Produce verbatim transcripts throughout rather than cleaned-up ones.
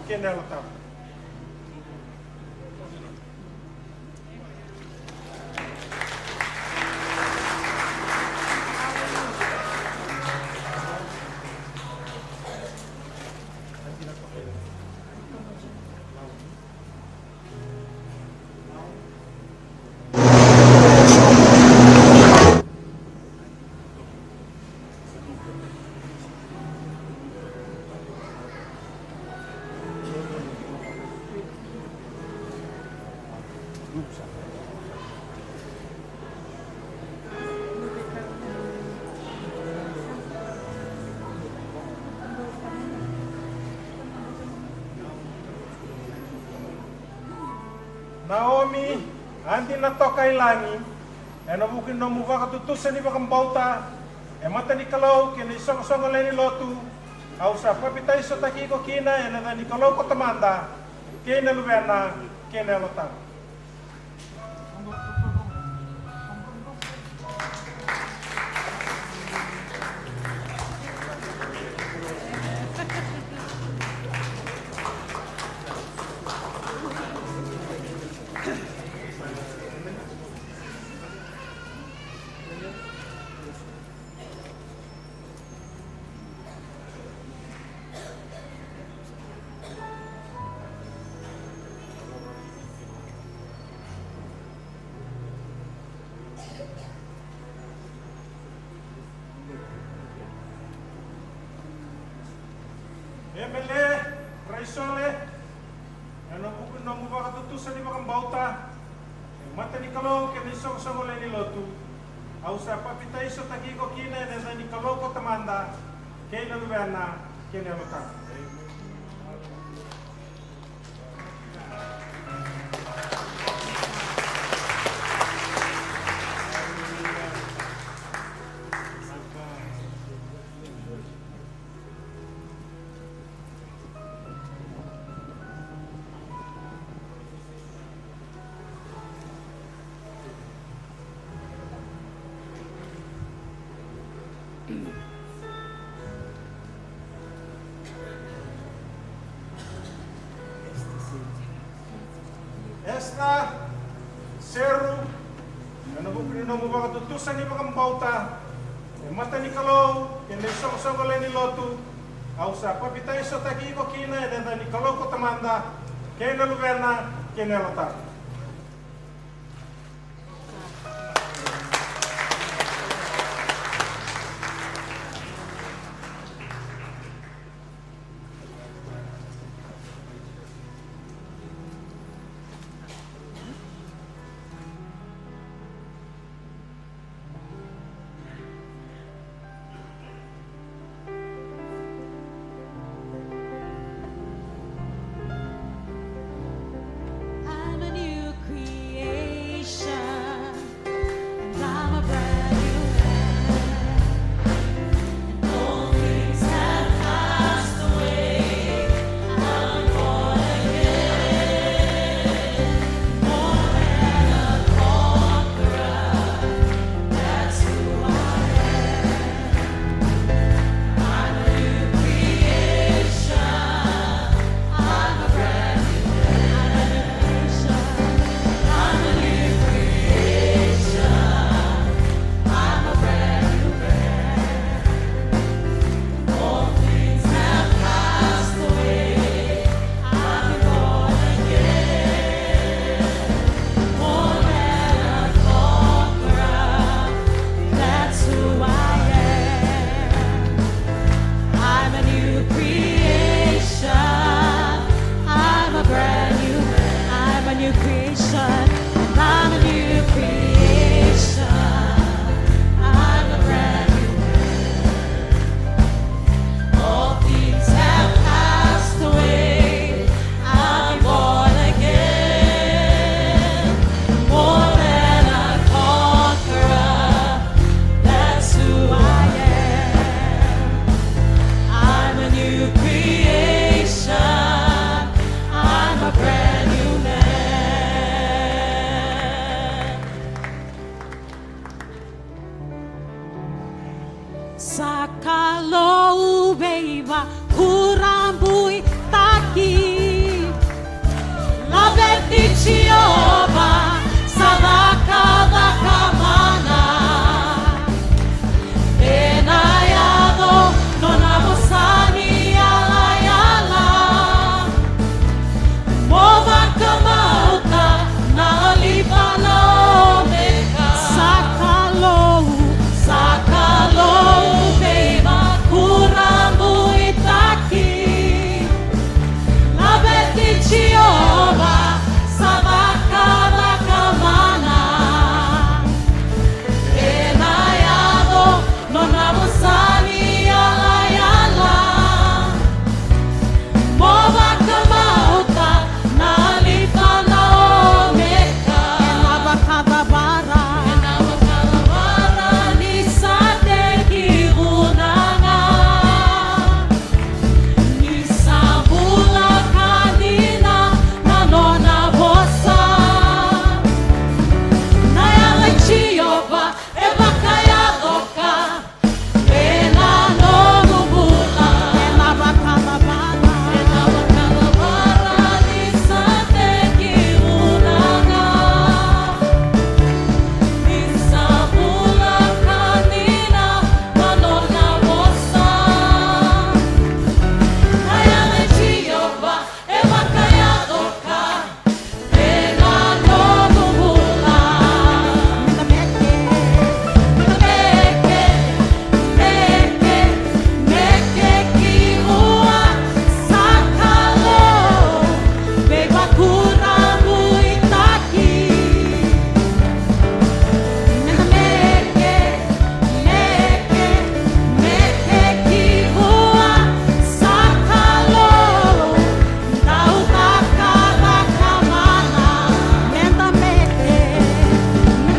kei na Yalo Tabu. Naomi, Adi Natokailagi, ena vuku ni nomu vakatutusa ni vakabauta e mata ni Kalou kei na isoqosoqo lewe ni lotu, au sa papitaisotaki iko kina ena yaca ni Kalou ko Tamada, kei na Luvena, kei na Yalo Tabu. Emele Raisole, ena vuku ni nomu vakatutusa ni vakabauta e mata ni Kalou kei na isoqosoqo lewe ni lotu, au sa papitaisotaki iko kina ena yaca ni Kalou ko Tamada, kei na Luvena, kei na Yalo Tabu. Esta Seru, ena vuku ni nomu vakatutusa ni vakabauta e mata ni Kalou kei na isoqosoqo lewe ni lotu, au sa papitaisotaki iko kina ena yaca ni Kalou ko Tamada, kei na Luvena, kei na Yalo Tabu. I'm a new creation, and I'm a brand new man. And old things have passed away, I'm born again. More than a conqueror, that's who I am. I'm a new creation. I'm a brand new creation. I'm a new creation. I'm a brand new man. All things have passed away. I'm born again. More than a conqueror, that's who I am. I'm a new creation. I'm a brand new man. I'm a new creation. I'm a new creation. I'm a brand new man. All things have passed away. I'm born again. More than a conqueror, that's who I am. I'm a new creation. I'm a brand new man. Sa Kalou veivakurabuitaki. Laveti Jiova, sa cakacaka mana. Ena yaco nona vosa ni yalayala. Mo vakamauta na Alifa na Omeka. Sa Kalou, sa Kalou veivakurabuitaki. Laveti Jiova, sa cakacaka mana. Ena yaco nona vosa ni yalayala. Mo vakamauta na Alifa na Omeka. Ena vakacavara, ena vakacavara ni sa tekivu na ga. Ni sa bula ka dina na nona vosa. Na yaca i Jiova e vakayaco ka ena noqu bula. Ena vakacavara, ena vakacavara ni sa tekivu na ga. Ni sa bula ka dina na nona vosa. Na yaca i Jiova e vakayaco ka ena noqu bula. Meke, meke, meke, meke ki vua sa Kalou veivakurabuitaki. Meke, meke, meke ki vua sa Kalou. Dau cakacaka mana. Meda meke,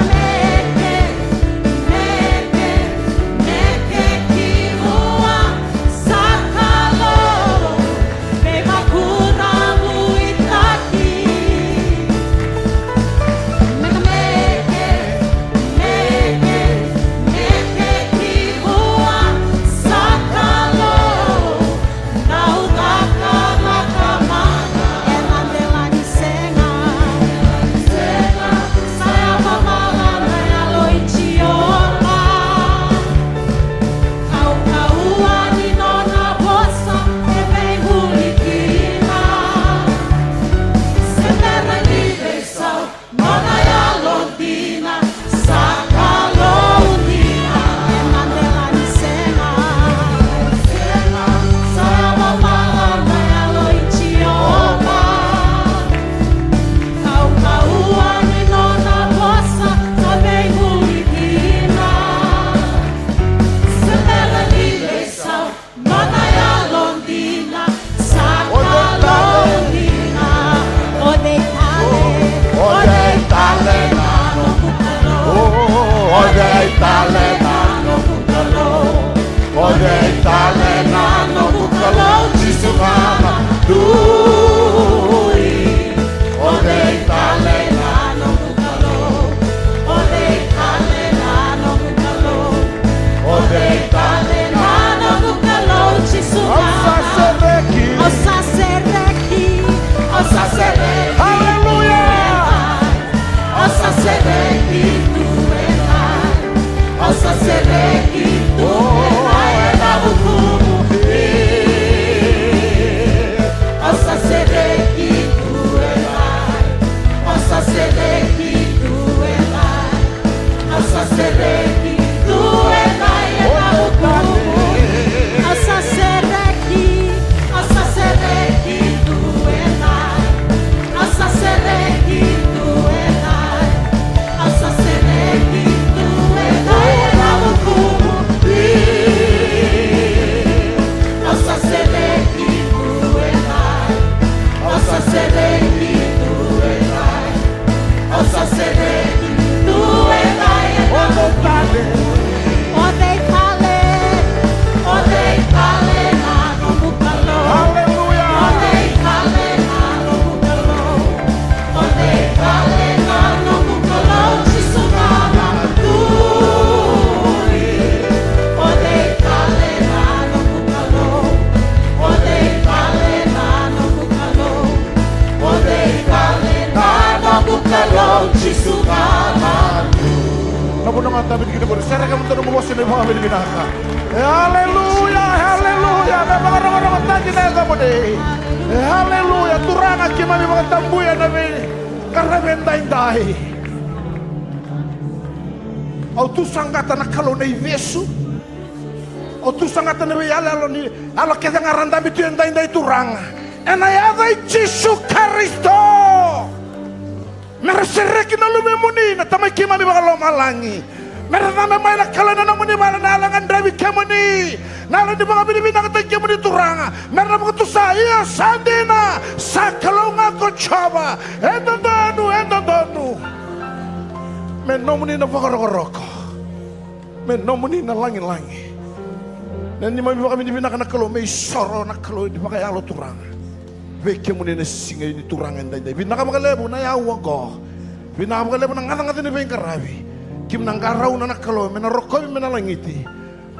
meke, meke, meke ki vua sa Kalou veivakurabuitaki. Meke, meke, meke, meke ki vua sa Kalou. Dau cakacaka mana. Ena dela ni sega. Sega, sa yavavala na Yalo i Jiova. Kaukaua ni nona vosa e veivuli kina. Se bera ni veisau. Nona yalodina sa Kalou dina. Ena dela ni sega. Sega, sa yavavala na Yalo i Jiova. Kaukaua ni nona vosa sa veivuli kina. Se bera ni veisau. Nona yalodina sa Kalou dina. O cei tale, o cei tale na noqu Kalou? O cei tale na noqu Kalou? O cei tale na noqu Kalou? Jisu ga na dui. O cei tale na noqu Kalou? O cei tale na noqu Kalou? O cei tale na noqu Kalou? Jisu ga. Au sa sereki. Au sa sereki. Au sa sereki. Aleluya. Au sa sereki tu e dai. Au sa sereki tu e dai ena vukumu. Au sa sereki tu e dai. Au sa sereki tu e dai. Au sa sereki tu e dai ena vukumu. Au sa sereki. Au sa sereki tu e dai. Au sa sereki tu e dai. Au sa sereki tu e dai ena vukumu. Au sa sereki tu e dai. Au sa sereki tu e dai. Au sa sereki tu e dai. O cei tale? O Kina qori, sereka mada na nomu vosa ena ivakavinavinaka. E, aleluya, e, aleluya. Me vakarokorokotaki na yacamuni. E, aleluya. Turaga, keimami vakatabuya na veiqaravi edaidai. Au tu saqata na Kalou na ivesu. Au tu saqata na veiyaloyalo ni yalo kece ga ra dabe tu edaidai, Turaga. Ena yaca i Jisu Karisito. Me ra sereki na luvemuni na Tamai keimami vakalomalagi. Me ra cabe mai na Kalou ena nomuni vale na yalo e gadrevi kemuni, na yalo ni vakavinavinakataki kemuni, Turaga. Me ra na vakatusa, io, sa dina, sa Kalou ga ko Jiova. E dodonu, e dodonu. Me nomuni na vakarokoroko. Me nomuni na lagilagi. Na neimami vakavinavinaka na Kalou, me isoro na Kalou ni vakayalo, Turaga, vei kemuni na siga ni, Turaga, edaidai. Vinaka vakalevu na yau oqo. Vinaka vakalevu na gacagaca ni veiqaravi. Keimami na qarauna na Kalou, me na rokovi, me na lagiti.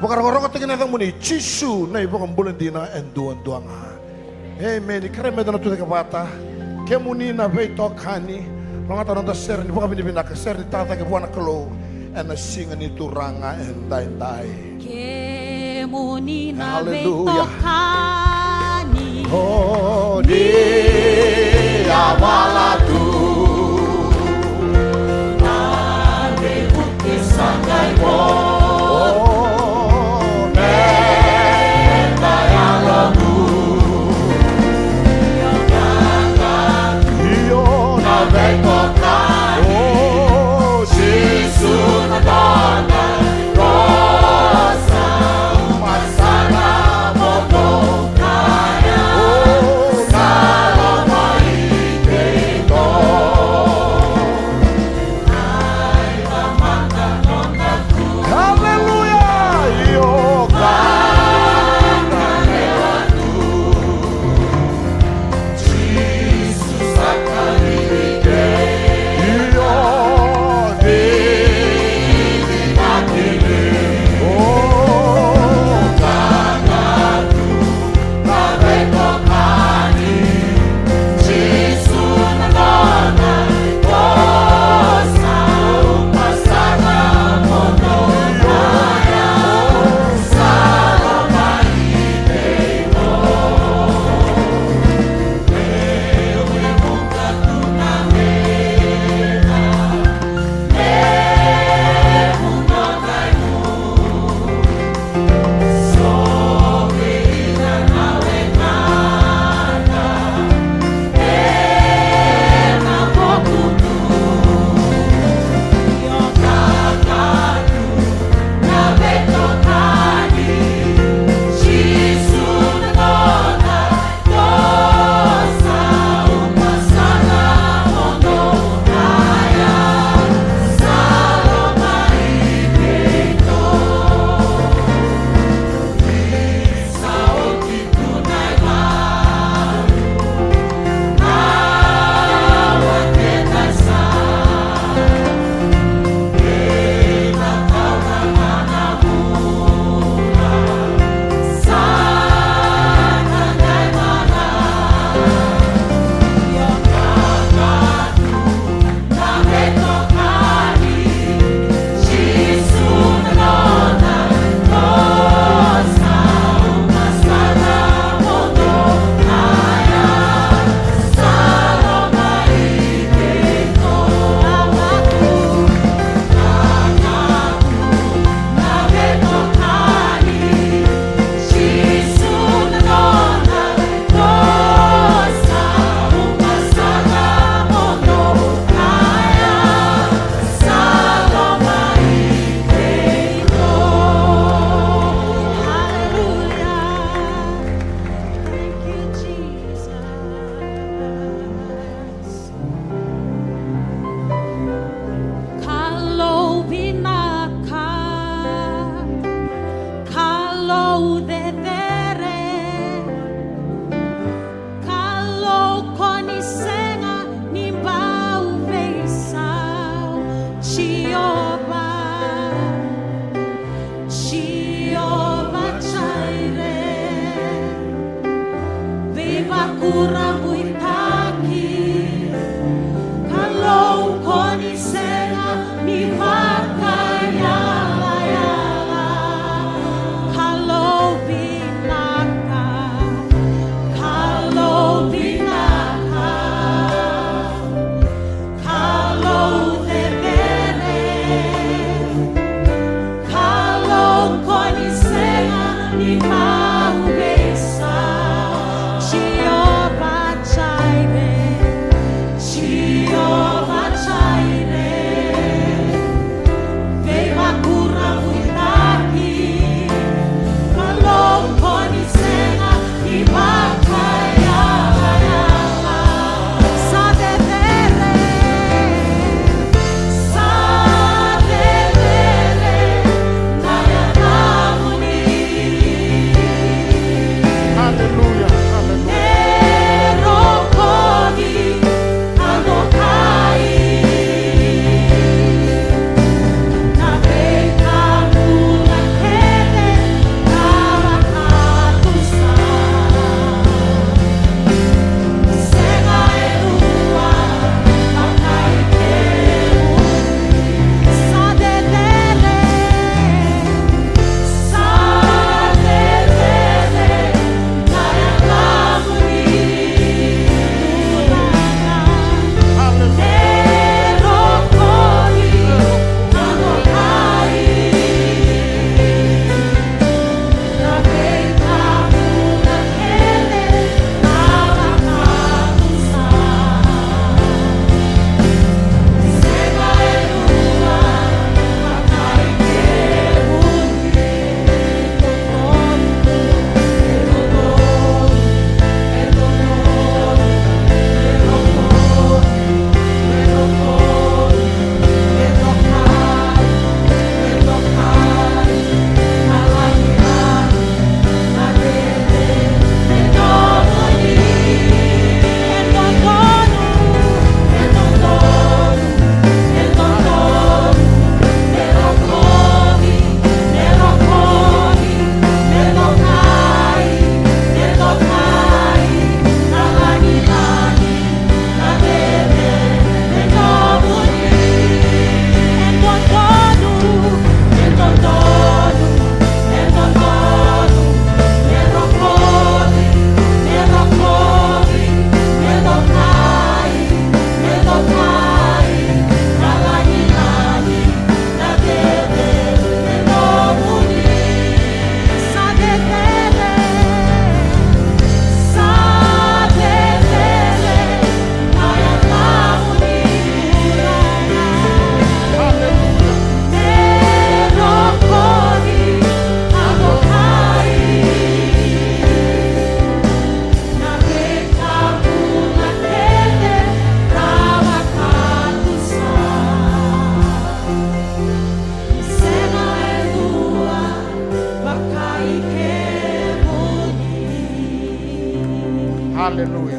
Vakarokorokotaki na yacamuni, Jisu na iVakabula dina e duadua ga. Emeni. Kerea meda na tucake vata. Kemuni na veitokani, logata na noda sere ni vakavinavinaka, sere ni tacake vua na Kalou ena siga ni Turaga edaidai. Kemuni na, aleluya, veitokani. O ni a wala tu. Na veivuke sa qai vo. O me na yaloqu. Io na veitokani. O Jisu na dona. Kalou vinaka, Kalou cecere, Kalou ko ni sega ni bau veisau, Jiova, Jiova Jaire. Veivakurabuitaki, Kalou ko ni sega ni vakayalo. Haleluya.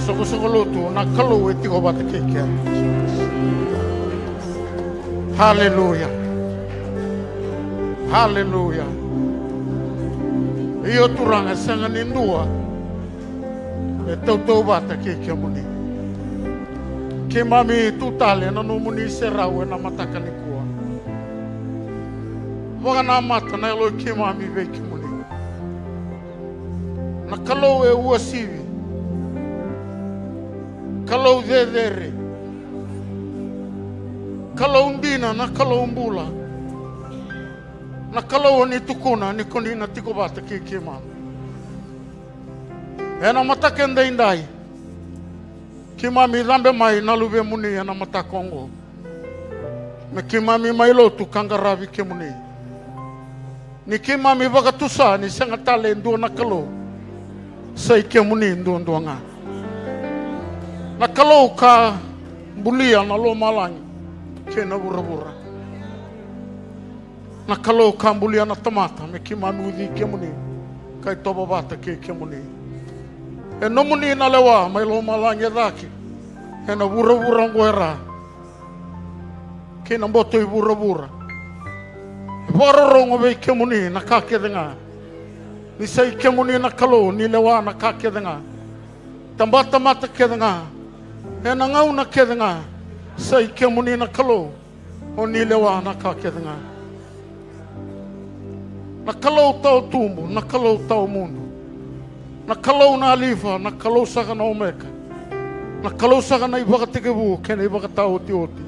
Soqosoqo lotu, na Kalou e tiko vata kei keda. Haleluya. Haleluya. Io Turaga, e sega ni dua e tautauvata kei kemuni. Keimami tu tale ena nomuni serau ena mataka nikua. Vakanamata na yalo i keimami vei kemuni. Na Kalou e uasivi, Kalou cecere, Kalou dina, na Kalou bula, na Kalou o ni tukuna ni ko ni na tiko vata kei keimami. Ena mataka edaidai, keimami cabe mai na luvemuni ena mataka oqo, me keimami mai lotu ka qaravi kemuni. Ni keimami vakatusa ni sega tale e dua na Kalou, sa i kemuni duadua ga. Na Kalou ka bulia na lomalagi kei na vuravura. Na Kalou ka bulia na tamata me keimami uci kemuni, ka itovo vata kei kemuni. E nomuni na lewa mai lomalagi e cake, ena vuravura oqo e ra, kei na boto i vuravura. E vakarorogo vei kemuni na ka kece ga. Ni sa i kemuni na Kalou, ni lewa na ka kece ga. Tabatamata kece ga, ena gauna kece ga, sa i kemuni na Kalou, o ni lewa na ka kece ga. Na Kalou tawa tubu, na Kalou tawa mudu, na Kalou na Alifa, na Kalou saka na Omeka, na Kalou saka na ivakatekivu kei na ivakataotioti.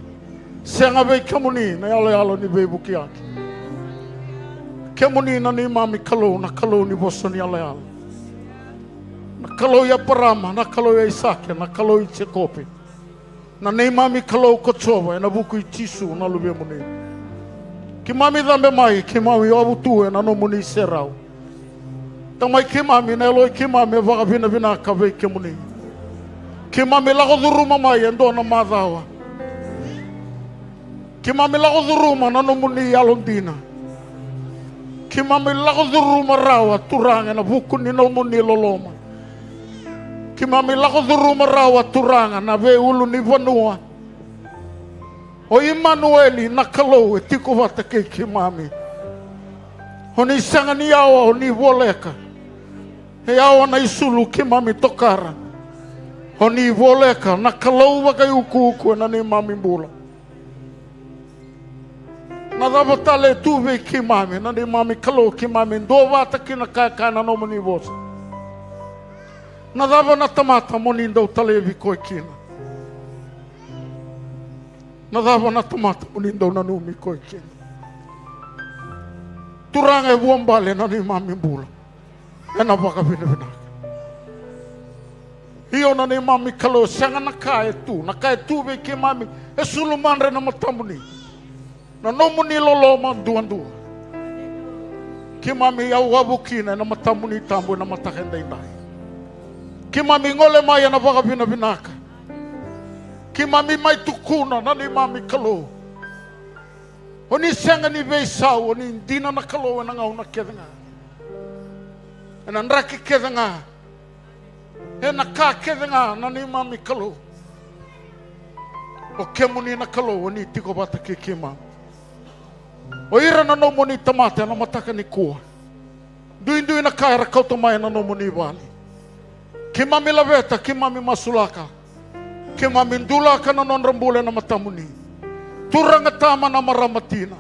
Sega vei kemuni na yaloyalo ni veivukiyaki. Kemuni na neimami Kalou, na Kalou ni vosa ni yaloyalo, na Kalou i Eparama, na Kalou i Aisake, na Kalou i Jekope. Na neimami Kalou ko Jiova, ena vuku i Jisu na luvemuni. Keimami cabe mai, keimami yavu tu ena nomuni serau. Tamai keimami, na yalo i keimami e vakavinavinaka vei kemuni. Keimami lako curuma mai e dua na macawa. Keimami lako curuma na nomuni yalodina. Keimami lako curuma rawa, Turaga, ena vuku ni nomuni loloma. Keimami lako curuma rawa, Turaga, na veiulunivanua. O Imanueli, na Kalou e tiko vata kei keimami. O ni sega ni yawa, o ni voleka. E yawa na isulu keimami tokara. O ni voleka, na Kalou vakaiukuuku ena neimami bula. Na cava tale e tu vei keimami, na neimami Kalou, keimami duavata kina ka e kaya na nomuni vosa? Na cava na tamata mo ni dau talevi koya kina? Na cava na tamata mo ni dau nanumi koya kina? Turaga, e vuabale na neimami bula ena vakavinavinaka. Io, na neimami Kalou, sega na ka e tu, na ka e tu vei keimami e sulu madra ena matamuni. Na nomuni loloma duadua. Keimami yavayavu kina ena matamuni tabu ena mataka edaidai. Keimami gole mai ena vakavinavinaka. Keimami mai tukuna, na neimami Kalou, o ni sega ni veisau, o ni dina na Kalou ena gauna kece ga, ena draki kece ga, ena ka kece ga, na neimami Kalou. O kemuni na Kalou, o ni tiko vata kei keimami. O ira na nomuni tamata ena mataka nikua, duidui na ka era kauta mai ena nomuni vale. Keimami laveta, keimami masulaka, keimami dulaka na nodra bula ena matamuni. Turaga, tama, na marama, tina,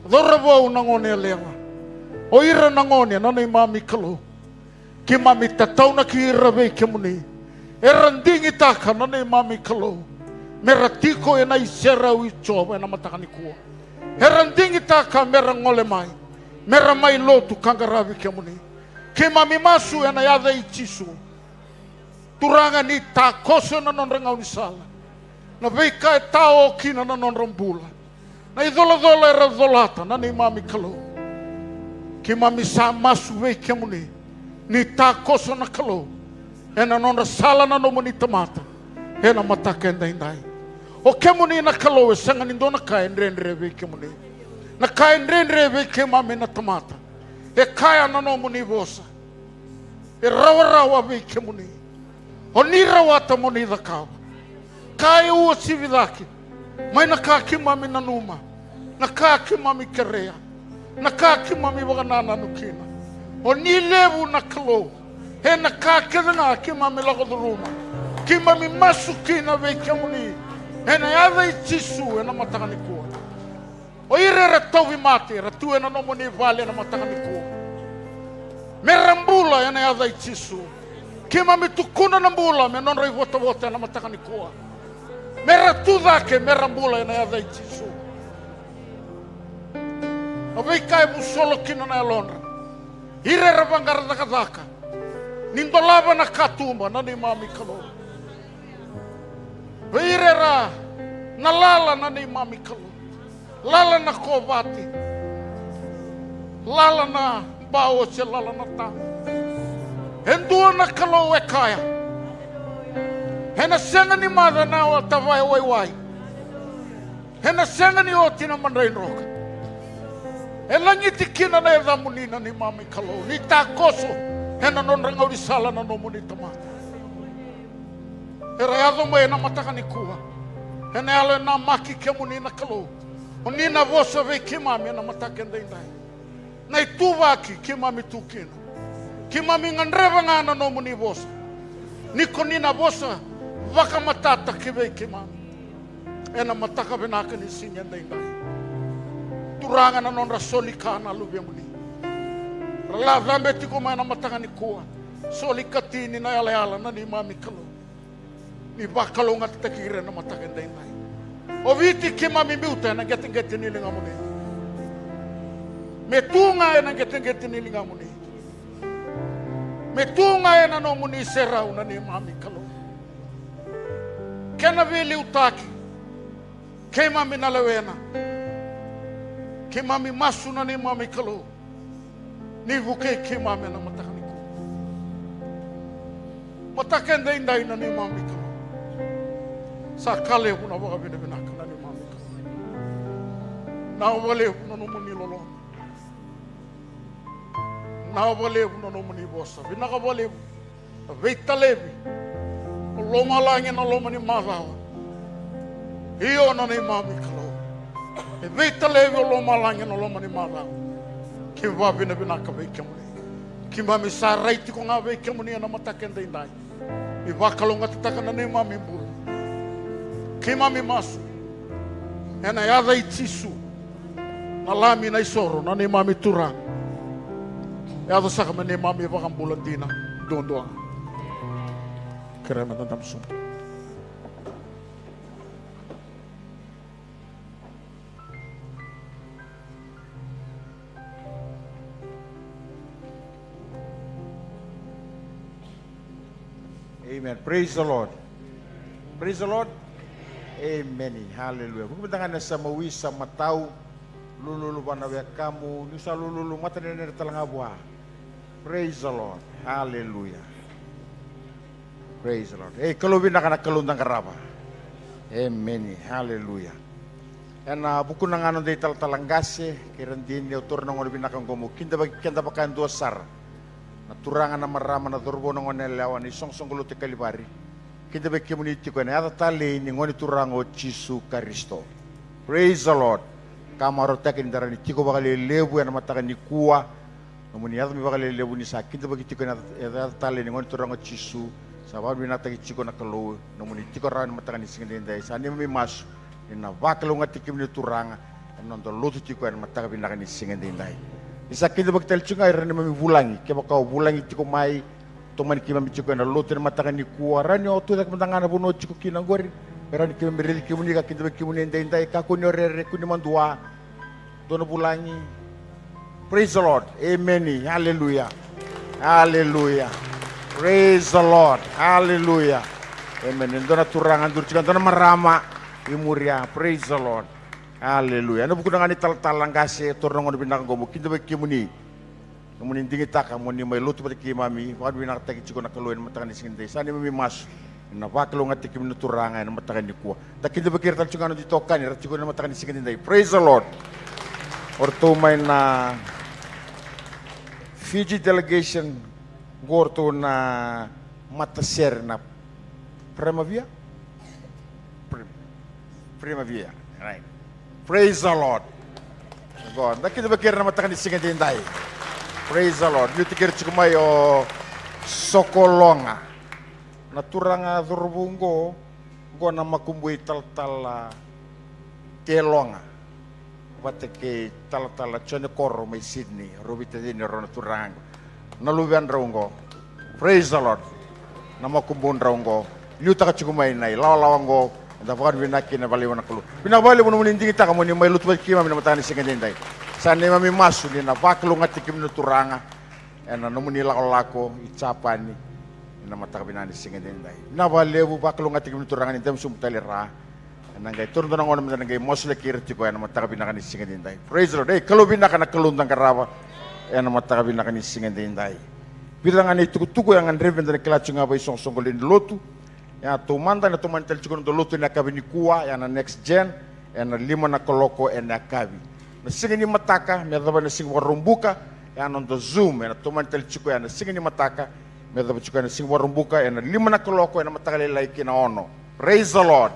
cauravou, na gone yalewa, o ira na gone, na neimami Kalou, keimami tataunaki ira vei kemuni. Era digitaka, na neimami Kalou, mera tiko ena iserau i Jiova ena mataka nikua. Era digitaka mera gole mai, mera mai lotu ka qaravi kemuni. Keimami masu ena yaca i Jisu. Turaga, ni takoso ena nodra gaunisala na veika e tao kina na nodra bula, na icolacola era colata, na neimami Kalou. Keimami sa masu vei kemuni, ni takoso, na Kalou, ena nodra sala na nomuni tamata ena mataka edaidai. O kemuni na Kalou, e sega ni dua na ka e dredre vei kemuni. Na ka e dredre vei keimami na tamata, e kaya na nomuni vosa, E rawarawa vei kemuni. O ni rawata mo ni cakava. Ka e uasivi cake mai na ka keimami nanuma, na ka keimami kerea, na ka keimami vakanananu kina. O ni levu na Kalou ena ka kece ga keimami lako curuma. Keimami masu kina vei kemuni ena yaca i Jisu ena mataka nikua. O ira era tauvimate era tu ena nomuni vale ena mataka nikua, me ra bula ena yaca i Jisu. Keimami tukuna na bula me nodra ivotavota ena mataka nikua. Me ra tu cake, me ra bula ena yaca i Jisu. O veika e vusolo kina na yalodra, ira era vaqara cakacaka, ni dolava na katuba na neimami Kalou. Vei ira era na lala na neimami Kalou, lala na kovate, lala na bao se lala na taga. E dua na Kalou e kaya, ena sega ni maca na awa tavaya waiwai, ena sega ni oti na madrai droka. E lagiti kina na yacamuni na neimami Kalou, ni takoso ena nodra gaunisala na nomuni tamata. Era yaco mai ena mataka nikua ena yalo e namaki kemuni na Kalou. O ni na vosa vei keimami ena mataka edaidai. Na ituvaki keimami tu kina, keimami gadreva ga na nomuni vosa, ni ko ni na vosa vakamatata ki vei keimami ena mataka vinaka ni siga edaidai. Turaga, na nodra soli ka na luvemuni, ra la cabe tiko mai ena mataka nikua, soli katini na yalayala na neimami Kalou. Ni vakalougatataki ira ena mataka edaidai. O Viti keimami biuta ena qeteqete ni ligamuni. Me tu ga ena qeteqete ni ligamuni. Me tu ga ena nomuni serau na neimami Kalou. Kena veiliutaki keimami na lewena. Keimami masu na neimami Kalou, ni vukei keimami ena mataka nikua. Mataka edaidai na neimami Kalou, sa ka levu na vakavinavinaka na neimami Kalou. Vinaka vakalevu na nomuni loloma. Vinaka vakalevu na nomuni vosa. Vinaka vakalevu na veitalevi o lomalagi ena loma ni macawa. Io na neimami Kalou, e veitalevi o lomalagi ena loma ni macawa. Keimami vakavinavinaka vei kemuni. Keimami sa rai tiko ga vei kemuni ena mataka edaidai. Ni vakalougatataka na neimami bula. Keimami masu ena yaca i Jisu, na Lami, na iSoro, na neimami Turaga. Yaco saka me neimami iVakabula dina duadua ga. Kerea meda dabe sobu. Amen. Praise the Lord. Praise the Lord. Amen. Hallelujah. Vuki mada ga na yasana, wisa, matau, lululu vua na wekamu, niu sa lululu, matanidredre tale ga vua. Praise the Lord. Hallelujah. Praise the Lord. Ei, Kalou vinaka na Kalou da qarava. Amen. Hallelujah. Ena vukuna ga noda italatala qase kei ira dina, au taura na gauna vinaka oqo meu kidavaki keda vaka e dua sara, na turaga, na marama, na cauravou, na goneyalewa, na isoqosoqo lotu e Kalivari. Kidavaki kemuni tiko ena yaca talei ni Gone Turaga o Jisu Karisito. Praise the Lord. Ka marautaki ni da rawa ni tiko vakalelevu ena mataka nikua. Nomuni yaco mai vakalelevu ni sa kidavaki tiko ena yaca, yaca talei ni Gone Turaga o Jisu. Sa vakavinavinakataki tiko na Kalou nomuni tiko rawa ena mataka ni siga edaidai. Sa neimami masu ni na vakalougatataki kemuni na Turaga ena noda lotu tiko ena mataka vinaka ni siga edaidai. Ni sa kidavaki tale tiko ga ira na neimami vulagi, kevaka o vulagi tiko mai, tomani keimami tiko ena lotu ena mataka nikua, rawa ni o tu cake mada ga na vanua o tiko kina oqori, me rawa ni keimami raici kemuni ka kidavaki kemuni edaidai. Kakua ni o rere, kua ni madua. Dua na vulagi. Praise the Lord. Amen. Hallelujah. Hallelujah. Praise the Lord. Hallelujah. Amen. E dua na turaga duri tiko, e dua na marama i muria. Praise the Lord. Hallelujah. Ena vukuna ga ni talatala qase, taura na gauna vinaka oqo meu kidavaki kemuni. Nomuni digitaka mo ni mai lotu vata kei keimami, vakavinavinakataki tiko na Kalou ena mataka ni siga edaidai. Sa neimami masu ni na vakalougatataki kemuni na Turaga ena mataka nikua. Da kidavaki ira tale tiko ga na noda itokani era tiko ena mataka ni siga edaidai. Praise the Lord. O ratou mai na Fiji delegation, Qo ratou na matasere na Primavera? Prim-, Primavera. Right. Praise the Lord. Qo, da kidavaki ira na mataka ni siga edaidai. Praise the Lord. Liutaki ira tiko mai o Sokologa. Na turaga cauravou qo, qo na makubui talatala Teloga vata kei talatala Jone Koro mai Sydney, rau veitacini rau na turaga qo. Na luvedrau qo. Praise the Lord. Na makubudrau qo. Liutaka tiko mai na ilawalawa qo. Eda vakavinavinaka kina vakalevu na Kalou. Vinaka vakalevu nomuni digitaka moni mai lotu vata kei keimami na mataka ni siga edaidai. Sa neimami masu ni na vakalougatataki kemuni na Turaga ena nomuni lakolako i Japani ena mataka vinaka ni siga edaidai. Vinaka vakalevu, vakalougatataki kemuni na Turaga ni dami sobu tale ra. Ena qai taura dua na gauna meda na qai masulaki ira tiko ena mataka vinaka ni siga edaidai. Praise the Lord. Ei, Kalou vinaka na Kalou da qarava ena mataka vinaka ni siga edaidai. Vica ga na itukutuku e gadrevi meda na kila tiko ga vakaisoqosoqo lewe ni lotu. Ia, taumada ena tomani tale tiko na noda lotu ena yakavi nikua, ia na Next Gen, ena lima na kaloko ena yakavi. Na siga ni mataka me yacova na siga Vakaraubuka, ia na noda Zoom ena tomani tale tiko ia na siga ni mataka me yacova tiko ia na siga Vakaraubuka, ena lima na kaloko ena mataka lailai ki na ono. Praise the Lord.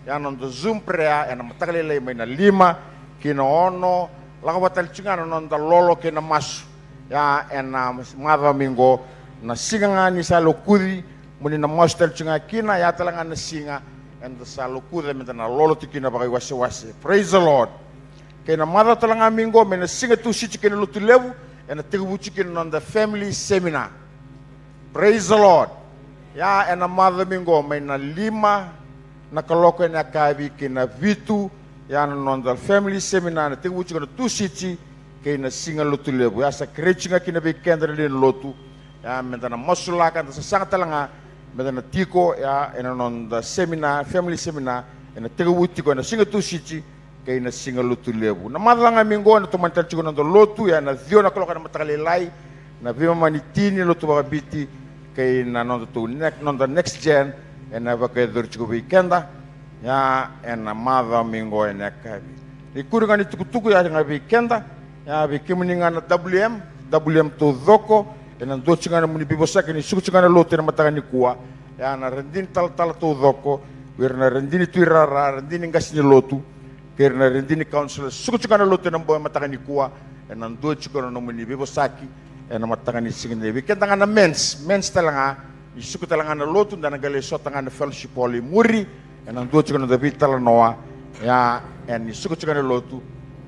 Ia na noda Zoom prayer ena mataka lailai mai na lima ki na ono. Lako vata tale tiko ga na noda lolo kei na masu. Ia ena macawa mai qo, na siga ga ni sa lokuci, moni na masu tale tiko ga kina, ia tale ga na siga eda sa lokuca meda na lolo tiko kina vakaiwasewase. Praise the Lord. Kei na macawa tale ga mai qo, mai na siga Tusiti kei na Lotulevu, ena tekivu tiko kina na noda family seminar. Praise the Lord. Ia ena macawa mai qo, mai na lima na kaloko ena yakavi ki na vitu, ia na noda family seminar ena tekivu tiko na Tusiti kei na siga Lotulevu. Ia sa kerei tiko ga kina vei keda na lewe ni lotu, ia meda na masulaka, da sasaga tale ga meda na tiko ia ena noda seminar, family seminar, ena tekivu tiko ena siga Tusiti kei na siga Lotulevu. Na macawa ga mai qo ena tomani tale tiko na noda lotu, ia na ciwa na kaloko ena mataka lailai, na veimama ni tini, lotu vakabiti, kei na noda tou ne-, noda Next Gen ena vakayacori tiko vei keda. Ia ena macawa mai qo ena yakavi. Na ikuri ga ni tukutuku ia ga vei keda, ia vei kemuni ga na W M, W M taucoko, ena dua tiko ga na nomuni veivosaki ni suka tiko ga na lotu ena mataka nikua. Ia na radini talatala taucoko, vei ira na radini tuirara, radini qase ni lotu, kei ira na radini councillor, suka tiko ga na lotu ena bogi mataka nikua, ena dua tiko na nomuni veivosaki ena mataka ni siga edaidai. Vei keda ga na men's, men's tale ga, ni suka tale ga na lotu, da na qai lai sota ga na fellowship hall i muri, ena dua tiko na noda veitalanoa, ia ena suka tiko ga na lotu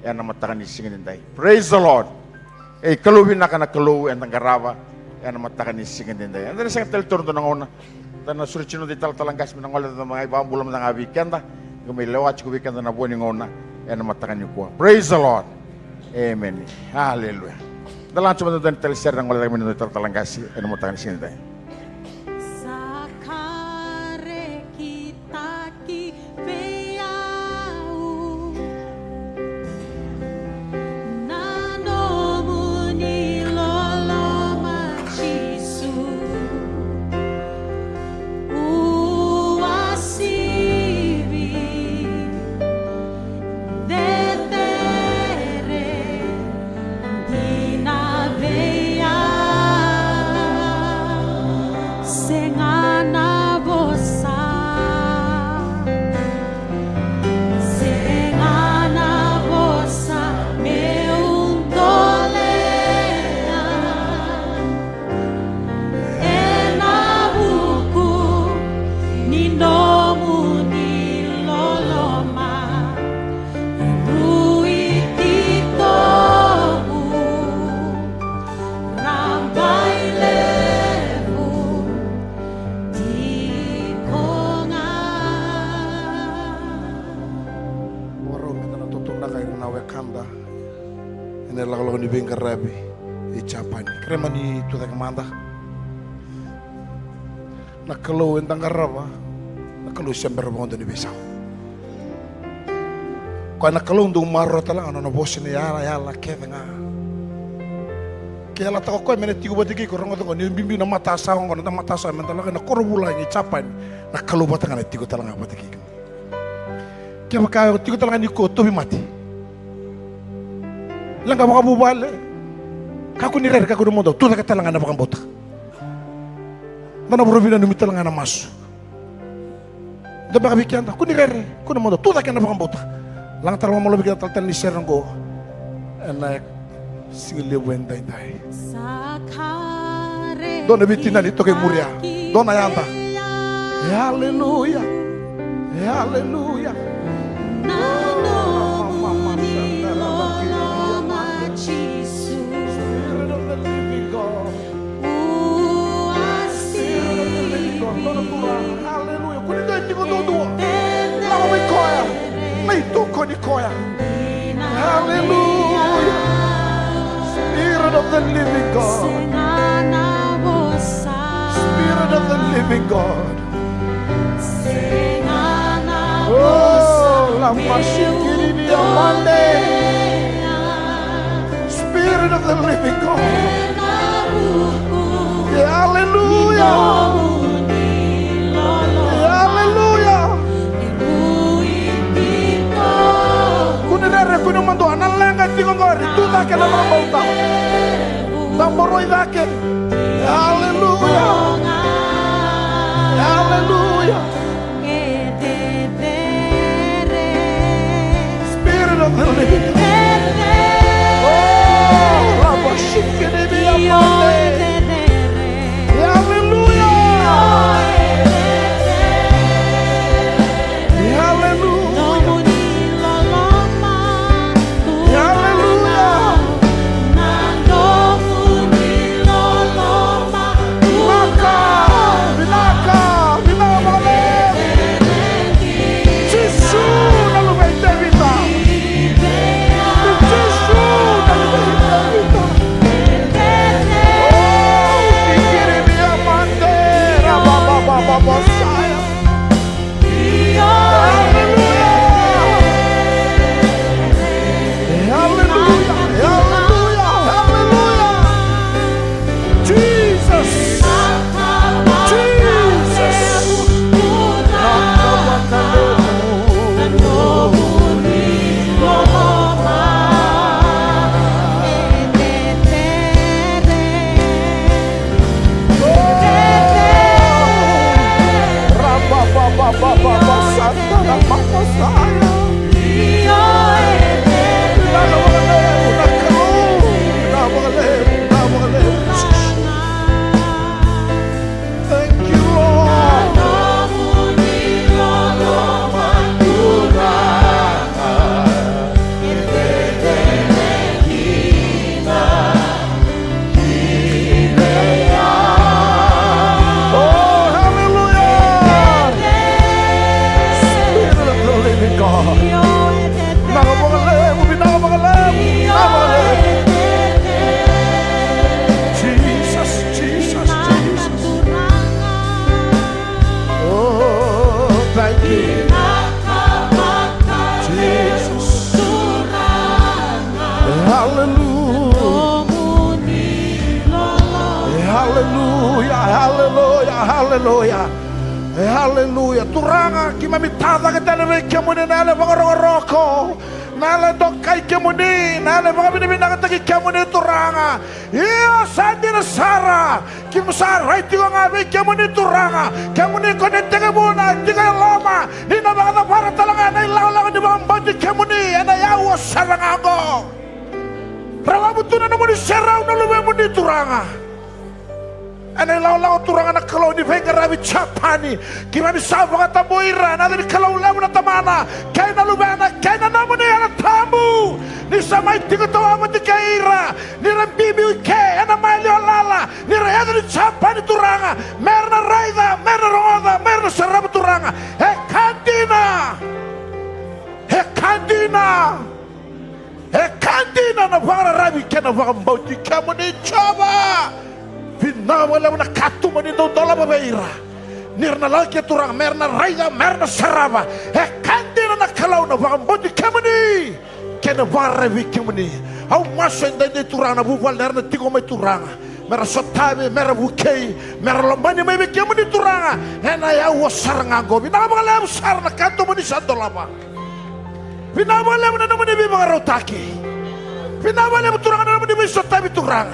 ena mataka ni siga edaidai. Praise the Lord. Ei, Kalou vinaka na Kalou eda qarava ena mataka ni siga edaidai. Eda na sega tale ni taura dua na gauna, da na sureti noda italatala qase me na gole, da mai vakabula mada ga vei keda, ka mai lewa tiko vei keda na vo ni gauna ena mataka nikua. Praise the Lord. Amen. Hallelujah. Da lako tiko mada dua na tale sere na gole cake mai na noda italatala qase ena mataka ni siga edaidai. Sa karekitaki vei au na nomuni loloma, Jisu. Uasivi cecere dina vei au. Sega na vosa, sega na vosa meu dolea. Ena vuku ni nomuni loloma, e vuki toku, rabailevu tiko ga. Vakarau meda na totoka ira na wekada ena ilakolako ni veiqaravi e Japani. Kerea mani tucake mada. Na Kalou eda qarava, na Kalou se bera vakadua ni veisau. Koya na Kalou dau maroroya tale ga na nona vosa ni yalayala kece ga. Ke yalataka o koya me na tiko vata kei iko, rogoca oqo, ni biubiu na matasawa oqo, na matasawa meda lako ina koro vulagi e Japani, na Kalou vata ga na tiko tale ga vata kei iko. Kevaka o tiko tale ga ni ko tauvimate, leqa vakavuvale, kakua ni rere, kakua ni moda, tucake tale ga na vakabauta. Dua na voro vinanumi tale ga na masu. Dua beka vei keda, kua ni rere, kua ni madua, tu cake ena vakabauta. Laga tale ga mo laveta tale tale ni sere oqo. Ena siga levu edaidai. Dua na veitinani toka i muria. Dua na yada. E aleluya. E aleluya. Spirit of the living God. Spirit of the living God. Dua na turaga. Aleluya. Kua ni dua e tiko duadua. Lako vei koya. Na itokani koya. Aleluya. Spirit of the living God. Spirit of the living God. Oh, la mashikiri ni amande. Spirit of the living God. Yeah, hallelujah. Yeah, hallelujah. Kua ni rere, kua ni madua, na leqa e tiko qori, tu cake na vakabauta. Na boroi cake. Hallelujah. Hallelujah. Spirit of the living God. Oh, Rabba Shikini Bia Mande. Hallelujah. Hallelujah. Hallelujah. Vinaka, vinaka, vinaka vakalevu. Jisu na luve i Tevita. Jisu na luve i Tevita. Oh, sikiri via mandera, ba, ba, ba, ba, ba, saya. Hallelujah. Hallelujah. Hallelujah. Hallelujah. Jesus. Jesus. Thank you, Lord. Oh, hallelujah. Spirit of the living God. Vinaka vakalevu, vinaka vakalevu, vinaka vakalevu. Jesus, Jesus, Jesus. Oh, thank you. Jesus. Hallelujah. Hallelujah, hallelujah, hallelujah. Hallelujah. Turaga, keimami tacake tale vei kemuni na yalo vakarokoroko, na yalo dokai kemuni, na yalo vakavinavinakataki kemuni Turaga. Io, sa dina sara. Keimami sa rai tiko ga vei kemuni Turaga. Kemuni ko ni tekivuna, tiko e loma, ni na vakacavara tale ga na ilakolako ni vakabauti kemuni ena aua sara ga oqo. Ra lavu tu na nomuni serau na luvemuni Turaga. Ena ilakolako Turaga na Kalou ni veiqaravi Japani, keimami sa vakatabui ira ena yaca ni Kalou levu na Tamana, kei na Luvena, kei na nomuni Yalo Tabu. Ni sa mai tiko tawa vata kei ira, ni ra biubiu i ke ena maliwa lala, ni ra yaco i Japani Turaga, me ra na raica, me ra na rogoca, me ra na sarava Turaga. E ka dina. E ka dina. E ka dina na vakararavi kei na vakabauti kemuni Jiova. Vinaka vakalevu na katuba ni dau dolava vei ira. Ni ra na lako i ke Turaga, me ra na raica, me ra na sarava. E ka dina na Kalou na vakabauti kemuni kei na vakararavi kemuni. Au masu edaidai Turaga na vuvale era na tiko mai Turaga, me ra sotavi, me ra vukei, me ra lomani mai vei kemuni Turaga ena aua sara ga oqo. Vinaka vakalevu sara na katuba ni sa dolava. Vinaka vakalevu na nomuni veivakarautaki. Vinaka vakalevu Turaga na nomuni veisotavi Turaga.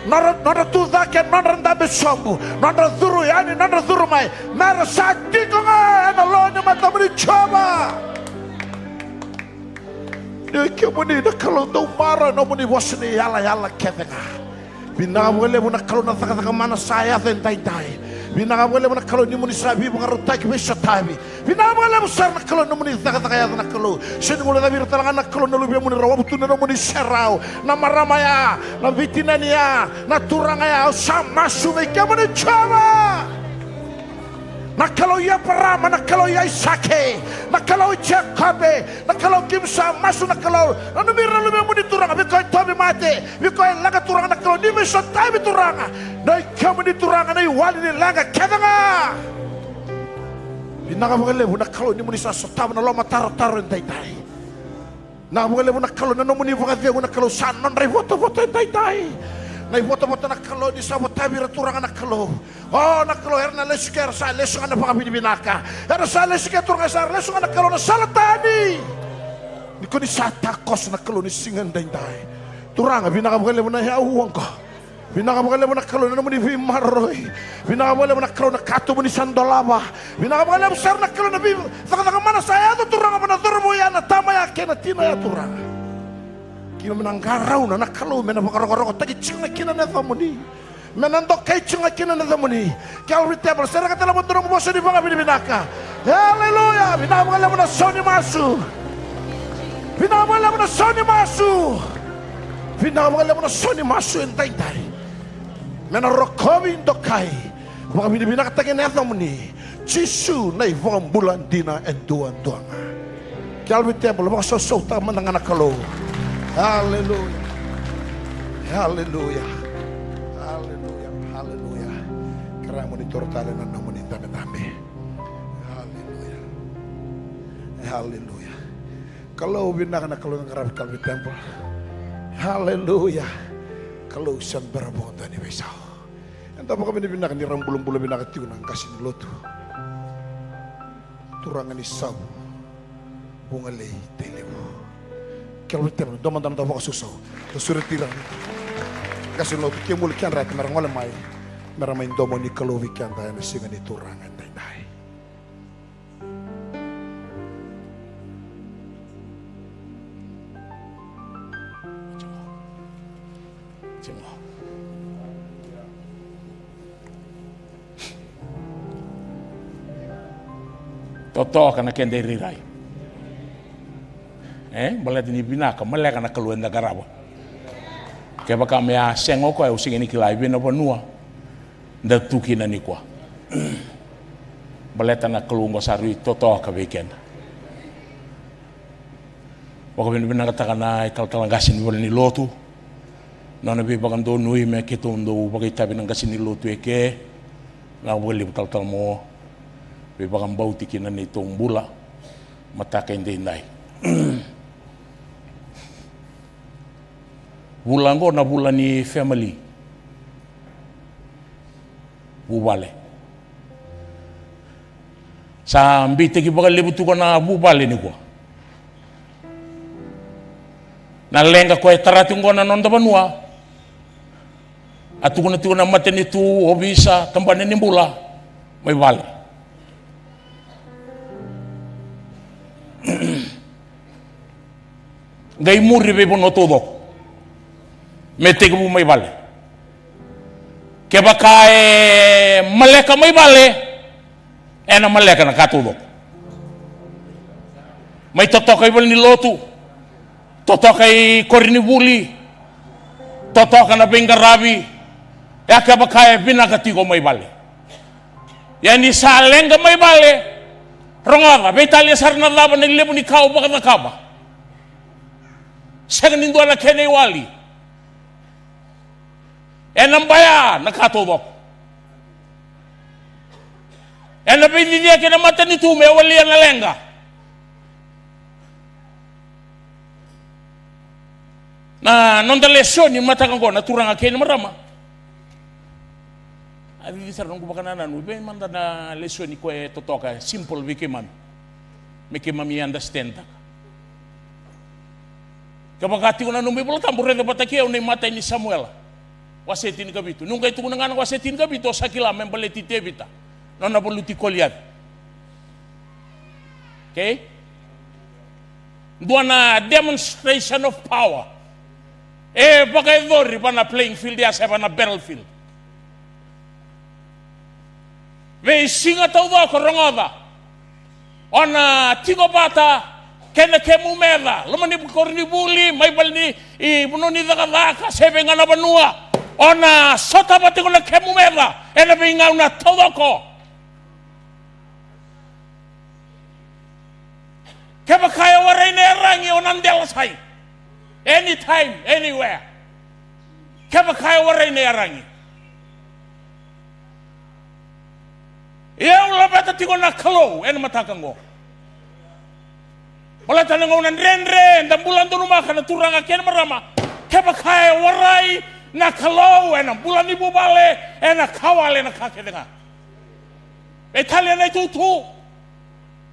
Nodra, nodra tu cake, nodra dabe sobu, nodra curu yani, nodra curu mai, mera sa tiko ga ena lo ni matamuni Jiova. Ni o kemuni na Kalou dau marau e nomuni vosa ni yalayala kece ga. Vinaka vakalevu na Kalou na cakacaka mana sa yaco edaidai. Vinaka vakalevu na Kalou ni muni sa veivakarautaki, veisotavi. Vinaka vakalevu sara na Kalou na nomuni cakacaka yaco na Kalou. Sega ni guilecavi ira tale ga na Kalou na luvemuni, ra wavu tu na nomuni serau. Na marama ya, na veitinani ya, na turaga ya, au sa masu vei kemuni Jiova. Na Kalou i Eparama, na Kalou i Aisake, na Kalou i Jekope, na Kalou keimami sa masu na Kalou. Nanumi ira na luvemuni Turaga, vei koya e tauvimate, vei koya e leqa Turaga na Kalou, ni veisotavi Turaga. Na i kemuni Turaga na iwali ni leqa kece ga. Vinaka vakalevu na Kalou ni muni sa sotava na lomatarotaro edaidai. Vinaka vakalevu na Kalou na nomuni vakacegu na Kalou sa nodra ivotavota edaidai. Na ivotavota na Kalou ni sa votavi ira Turaga na Kalou. O na Kalou era na lesu ke era sa lesu ga na vakavinavinaka. Era sa lesu ke Turaga sa lesu ga na Kalou na sala tani. Ni ko ni sa takoso na Kalou ni siga edaidai. Turaga vinaka vakalevu na yau oqo. Vinaka vakalevu na Kalou na nomuni veimaroroi. Vinaka vakalevu na Kalou na katuba ni sa dolava. Vinaka vakalevu sara na Kalou na veicakacaka mana sa yaco Turaga vua na cauravou ya, na tama ya kei na tina ya Turaga. Keimami na qarauna na Kalou me na vakarokorokotaki tiko ga kina na yacamuni. Me na dokai tiko ga kina na yacamuni. Calvary Temple, sereka tale mada na nomu vosa ni vakavinavinaka. Aleluya. Vinaka vakalevu na sau ni masu. Vinaka vakalevu na sau ni masu. Vinaka vakalevu na sau ni masu edaidai. Me na rokovi, dokai, vakavinavinakataki na yacamuni. Jisu na iVakabula dina e duadua ga. Calvary Temple, vakasausautaka mada ga na Kalou. Aleluya. Aleluya. Aleluya. Aleluya. Kerea mo ni toro tale na nomuni dabedabe. Aleluya. Aleluya. Kalou vinaka na Kalou na qaravi Calvary Temple. Aleluya. Kalou sa bera vakadua ni veisau. Eda vakavinavinaka ni ra bulabula vinaka tiko na qase ni lotu. Turaga ni Savu, Vugalei, Tailevu. Calvary Temple, dua mada na noda vakasausau. Da sureti ira na qase ni lotu, kemuni kedra yata, mera gole mai, mera mai domo ni Kalou vei keda ena siga ni Turaga edaidai. Totoka na keda irairai. E baleta ni vinaka, maleka na Kalou eda qarava. Kevaka me a sega o koya, au sega ni kila i vei na vanua da tu kina nikua. Baleta na Kalou oqo sa rui totoka vei keda. Vakavinavinakataka na italatala qase ni valenilotu, nona veivakadonui me keitou dau vakaitavi na qase ni lotu eke. Na vakalevu talatala mo veivakabauti kina neitou bula mataka edaidai. Vula oqo na vula ni family. Vuvale. Sa beitaki vakalevu tu ko na vuvale nikua. Na leqa ko e tara tiko qo na noda vanua. A tukuna tiko na matanitu, ovisa, tabana ni bula mai vale. Qai muri veivanua taucoko me tekivu mai vale. Kevaka e maleka mai vale, ena maleka na ka taucoko. Mai totoka i valenilotu, totoka i koronivuli, totoka na veiqaravi. Ia kevaka e vinaka tiko mai vale. Ia ni sa leqa mai vale, rogoca, veitalia sara na cava na levu ni ka o vakacakava. Sega ni dua na kena iwali. Ena baya na ka taucoko. Ena veicicia kei na matanitu me walia na leqa. Na noda lesoni mataka oqo na turaga kei na marama. A cici sara noqu vakanananu, vei mada na lesoni ko e totoka, simple vei keimami. Me keimami understand taka. Kevaka tiko na nomu iVolatabu, raica vata kei au na imatai ni Samuela. Wase tinikavitu. Niu qai tukuna ga na wase tinikavitu, o sa kila me baleti Tevita, nona valuti Koliaci. Okay? Dua na demonstration of power. E vakayacori va na playing field ya, se va na battlefield. Veisiga taucoko, rogoca. O na tiko vata kei na kemu meca, loma ni koronivuli, mai vale ni, i vanua ni cakacaka, se vei ga na vanua. O na sotava tiko na kemu meca ena veigauna taucoko. Kevaka e warai na iyaragi, o na dela sai. Anytime, anywhere. Kevaka e warai na iyaragi. Ia au laveta tiko na Kalou ena mataka oqo. Baleta na gauna dredre eda bula donumaka, na turaga kei na marama, kevaka e warai na Kalou ena bula ni vuvale, ena ka wale na ka kece ga. Veitalia na itutu.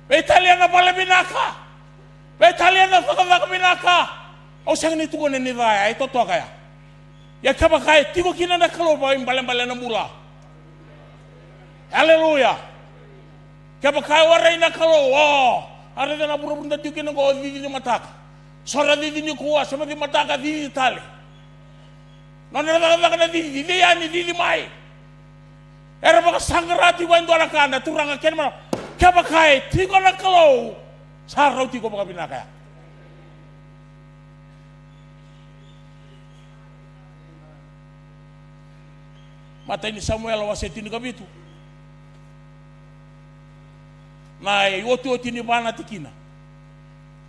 Veitalia na vale vinaka. Veitalia na cakacaka vinaka. Au sega ni tukuna ni ca ya, e totoka ya. Ia kevaka e tiko kina na Kalou, vakaibalebale na bula. Aleluya. Kevaka e warai na Kalou, o, a raica na vuravura da tiko kina oqo, cici ni mataka. Sora cici nikua, se maci mataka, cici tale. Nona cakacaka na cici, cici yani, cici mai. Era vakasaqara tiko e dua na ka na turaga kei na marama. Kevaka e tiko na Kalou, sa rauti iko vakavinaka ya. Matai ni Samuela wase tinikavitu. Na iotioti ni va na tikina.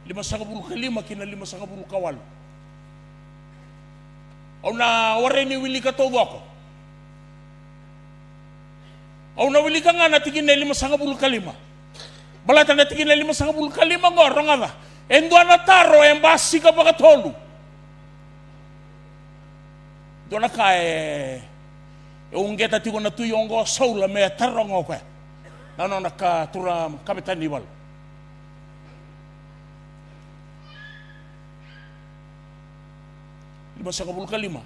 Limasagavulu ka lima ki na limasagavulu ka walu. Au na warai ni wilika taucoko. Au na wilika ga na tikina e limasagavulu ka lima. Baleta na tikina e limasagavulu ka lima oqo, rogoca. E dua na taro e basika vakatolu. Dua na ka e, e uqeta tiko na tui oqo o Saula me taroga o koya. Na nona ka, turaga kavetani ni valu. Limasagavulu ka lima.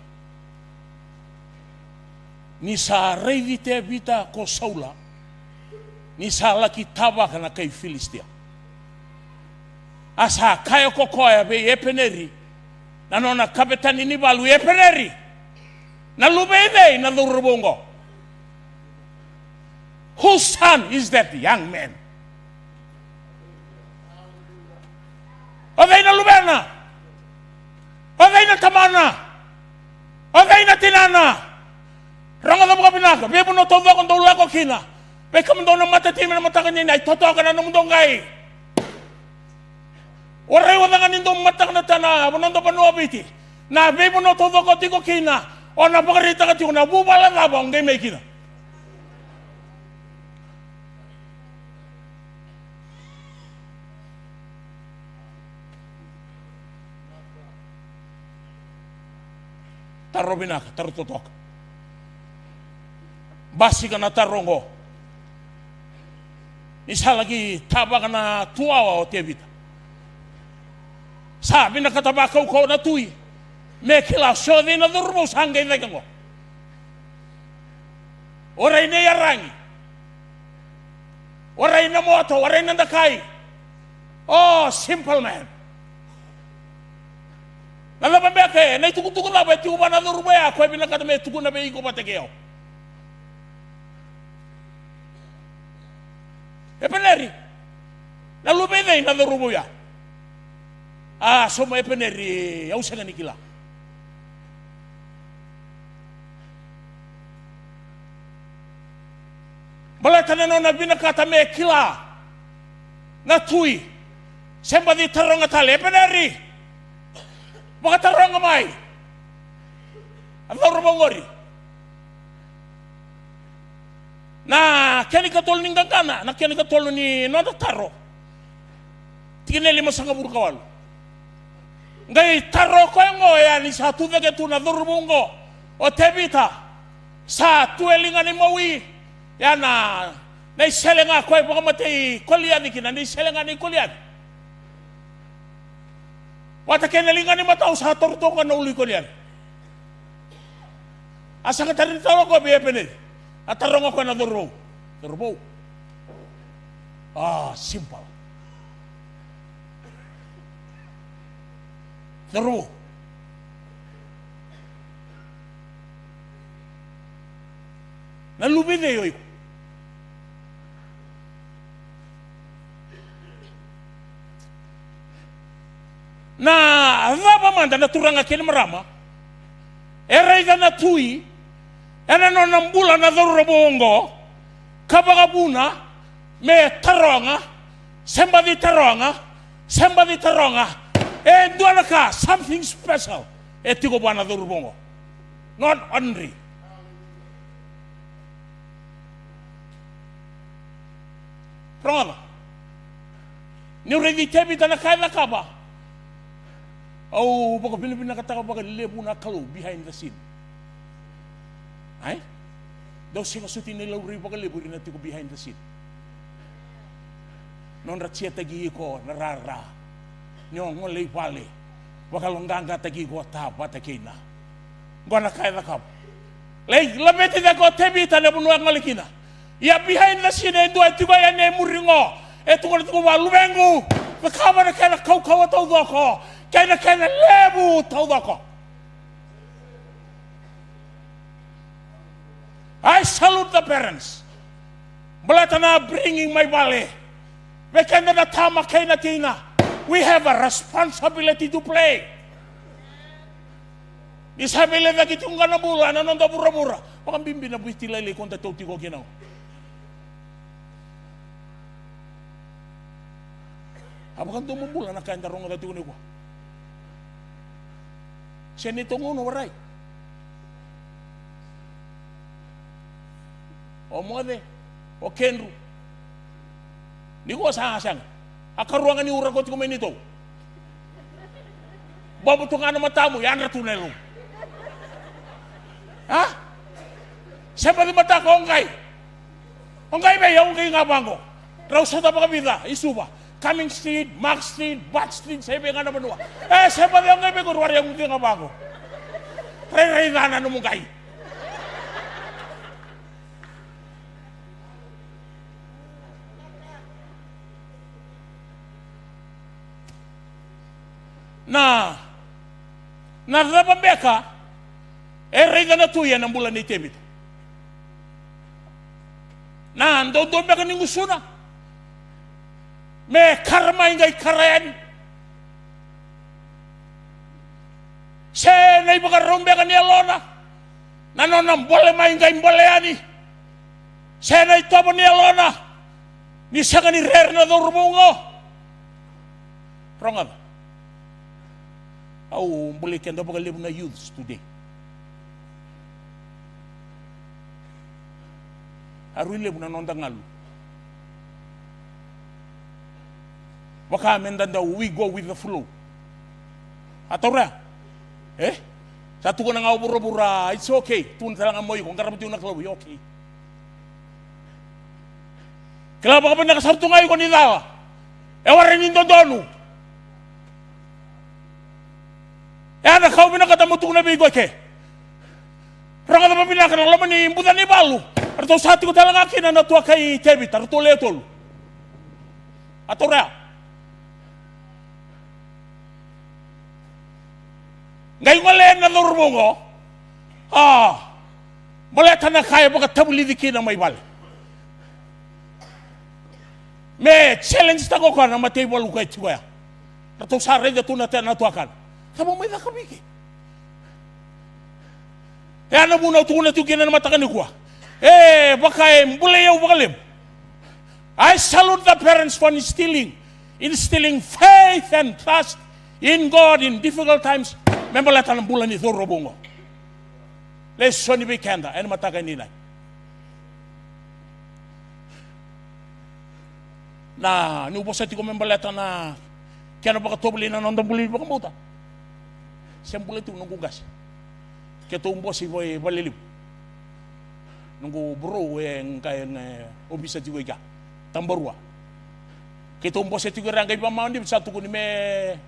Ni sa raici Tevita ko Saula ni sa laki tavaka na kai Filisitia, a sa kaya ko koya vei Epeneri, na nona kavetani ni valu, "Epeneri, na luve i cei na cauravou oqo? Whose son is that young man?" O cei na luvena? O cei na tamana? O cei na tinana? Rogoca vakavinaka, veivanua taucoko dou lako kina. Vei kemudou na matatimi ena mataka ni, na itotoka na nomudou qai. Warai walega ni dou mataka na tana, vanua dou vanua o Viti. Na veivanua taucoko o tiko kina, o na vakaraitaka tiko na vuvale cava o qai mai kina. Taro vinaka, taro totoka. Basika na taro oqo. Ni sa laki tavaka na tuwawa o Tevita, sa vinakata vakaukauwa na tui me kila se o cei na cauravou sa qai cake oqo. Warai na iyaragi. Warai na moto, warai na dakai. Oh, simple man. Na cava beka, na itukutuku cava e tiko vua na cauravou ya, koya e vinakata me tukuna vei iko vata kei au? Epeneri, na luve i cei na cauravou ya? A sauma Epeneri, au sega ni kila. Baleta na nona vinakata me kila na tui, se baci taroga tale, "Epeneri, vakataroga mai, a cauravou oqori?" Na kena ikatolu ni qaqana, na kena ikatolu ni noda taro. Tikina e limasagavulu ka walu. Qai taro koya oqo, ia ni sa tucake tu na cauravou oqo o Tevita, sa tu e liga ni mawi. Ia na, na isele ga koya e vakamatei Koliaci kina, na isele ga nei Koliaci. Vata kei na liga ni matau sa toro toka na ulu i Koliaci. A sega tale ni taroga o koya vei Epeneta. A taroga o koya na cauravou. Cauravou. A, simple. Cauravou. Na luve i cei o iko? Na cava mada na turaga kei na marama e raica na tui ena nona bula na cauravou oqo, ka vakavuna me taroga, se baci taroga, se baci taroga? E dua na ka, something special e tiko vua na cauravou oqo. Not ordinary. Rogoca. Niu raici Tevita na ka e cakava, au vakavinavinakataka vakalevu na Kalou behind the scene. Ai? Dau sega soti ni laurai vakalevu ira na tiko behind the scene. Nodra tiataki iko na rara. Ni o gole i vale. Vakaloqaqataki iko ta vata kei na. Qo na ka e cakava. Lai laveti cake o Tevita na vanua e gole kina. Ia behind the scene e dua e tiko yani e muri qo. E tukuna tiko vua, luvequ, cakava na kena kaukauwa taucoko kei na kena levu taucoko. I salute the parents. Baleta na bringing mai vale. Vei keda na tama kei na tina, we have a responsibility to play. Ni sa veilecaki tiko ga na bula ena noda vuravura, vakabibi na Viti lailai ko da tau tiko kina. A vakadomobula na ka eda rogoca tiko nikua. Se ni toqo na warai. O moce, o kedru. Nikua sa sega. A karua ga ni ura ko tiko mai ni tou. Bobo tu ga na matamu, yadra tu na yalomu. A? Se baci mataka o qai. O qai vei au, o qai ga vaqo. Rau sota vakavica i Suva? Cumming Street, Mark Street, Butt Street, se vei ga na vanua. E, se baci o qai vei ko ruari au qai ga vaqo. Rairai ga na nomu qai. Na, na cava beka e raica na tui ena bula nei Tevita? Na doudou beka ni gusuna me kara mai qai kara yani? Se na ivakarau beka ni yalona, na nona bole mai qai bole yani? Se na itovo ni yalona ni sega ni rere na cauravou oqo? Rogoca. Au bolei keda vakalevu na youths today. A rui levu na noda galu. Vaka me da dau we go with the flow. A taura ya? E? Sa tukuna ga o vuravura, it's okay. Tukuna tale ga mo iko, qarava tiko na Kalou, e okay. Kila vakavinaka sara tu ga iko ni cala. E warai ni dodonu. E a na kau vinakata mo tukuna vei iko eke. Rogoca vakavinaka na loma ni buca ni valu. Ratou sa tiko tale ga kina na tuakai Tevita, ratou lewe tolu. A taura ya? Qai gole na cauravou oqo. A, baleta na ka e vakatavulici kina mai vale. Me challenge taka o koya na mataivalu ka e tiko ya. Ratou sa raica tu na te-, na tuakana. Cava mai caka vei ke? E a na vuna au tukuna tiko kina na mataka nikua. E vaka e bulai au vakalevu. I salute the parents for instilling, instilling faith and trust in God in difficult times. Me baleta na bula ni cauravou oqo. Lesoni vei keda ena mataka ni nai. Na, niu vosa tiko me baleta na kena vakatovolei na noda bula ni vakabauta. Se bula tiko noqu qase. Keitou bose i va-, i valelevu. Noqu bro e qai, e, ovisa tiko i kea. Tabarua. Keitou bose tiko i ra qai vamau ni sa tukuni me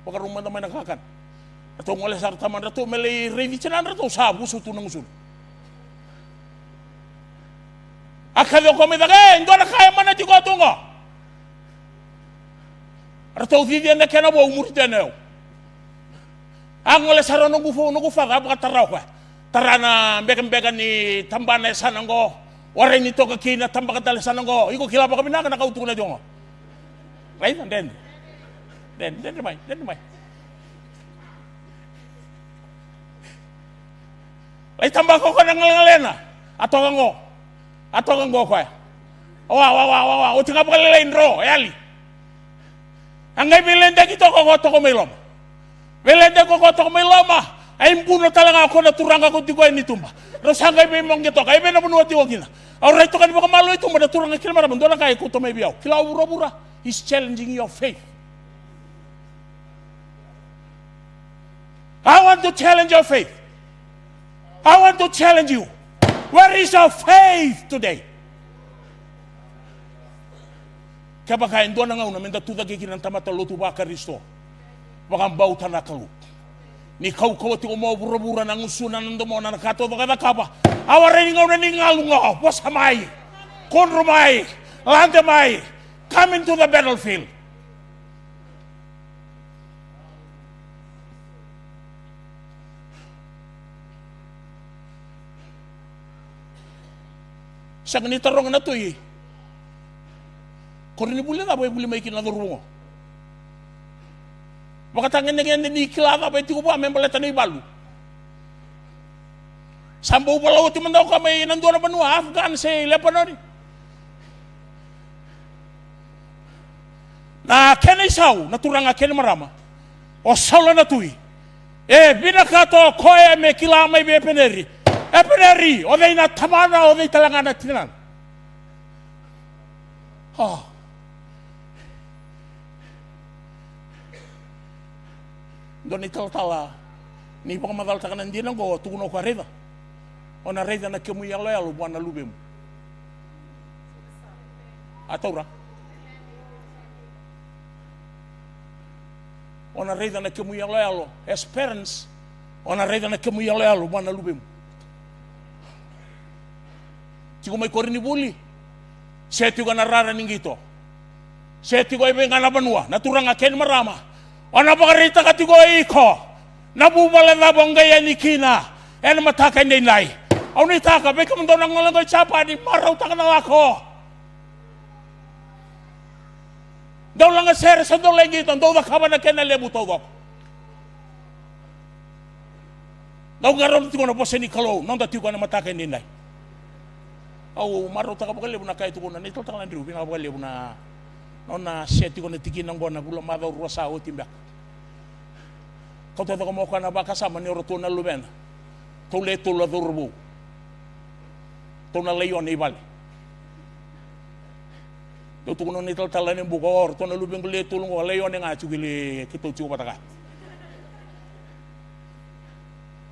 vakarau mada mai na kakana. Ratou gole sara tamadratou me lai raici tinadratou sa vusu tu na gusuna. A kaci o koya mai cake, e dua na ka e mana tiko tu oqo. Ratou cici ena kena vou, muri tu ena yau. A gole sara o noqu fo, noqu father, a vakatara o koya. Tara na bekabeka ni tabana e sa na qo. Warai ni toka kina, tabaka tale sa na qo. Iko kila vakavinaka na ka au tukuna tiko qo. Raica, dredre. Dredre, dredre mai, dredre mai. Lai tabaka o koya na galegalena. A toka qo. A toka qo o koya. Wa, wa, wa, wa, wa. Oti ga vakalailai, dro, e yali. A qai veiledeki toka o koya toka mai loma. Veiledeki o koya toka mai loma. A ibuno tale ga o koya na turaga ko tiko e ni tuba. Rau sa qai veimoqe toka. E vei na vanua o tiko kina? Au rai toka ni vakamalua i tuba na turaga kei na marama. Dua na ka e kauta mai vei au. Kila o vuravura. He's challenging your faith. I want to challenge your faith. I want to challenge you. Where is your faith today? Kevaka e dua na gauna meda tucake kina na tamata lotu vaKarisito, vakabauta na Kalou. Ni kaukauwa tiko mai o vuravura, na gusuna, na domona, na ka taucoko e cakava. A warai ni gauna ni galu qo, vosa mai, kudru mai, lade mai, come into the battlefield. Sega ni taroga na tui, koronivuli cava e vuli mai kina na cauravou qo? Vakatagedegede ni kila cava e tiko vua me baleta na ivalu. Sa bau vola oti mada o koya mai na dua na vanua, Afghan se Lepanoni. Na kena isau, na turaga kei na marama, o Saula na tui, e vinakata o koya me kila mai vei Epeneri. Epeneri, o cei na tamana, o cei tale ga na tinana? O. Dua na italatala ni vakamacalataka na dina oqo, tukuna o koya, raica. O na raica na kemu iyaloyalo vua na luvemu. A taura. O na raica na kemu iyaloyalo. As parents, o na raica na kemu iyaloyalo vua na luvemu. Tiko mai koronivuli, se tiko ena rara ni qito, se tiko e vei ga na vanua, na turaga kei na marama, o na vakaraitaka tiko o iko na vuvale cava o qai yani kina ena mataka edaidai. Au nuitaka vei kemudou na gole qo i Japani, marautaka na lako. Dou lagasere se dou lai qito, dou cakava na kena levu taucoko. Dau qarauna tiko na vosa ni Kalou, noda tiko ena mataka edaidai. Au marautaka vakalevu na ka e tukuna na italatala Driu, vinaka vakalevu na nona se tiko na tikina oqo na vula macawa rua sa oti beka. Kauta toka mai o koya na vakasama ni o ratou na luvena. Tou le tolu na cauravou. Tou na laione i vale. Dau tukuna na italatala ni buka, o ratou na luvequ le tolu qo, laione ga tiko, keitou tiko vata kaya.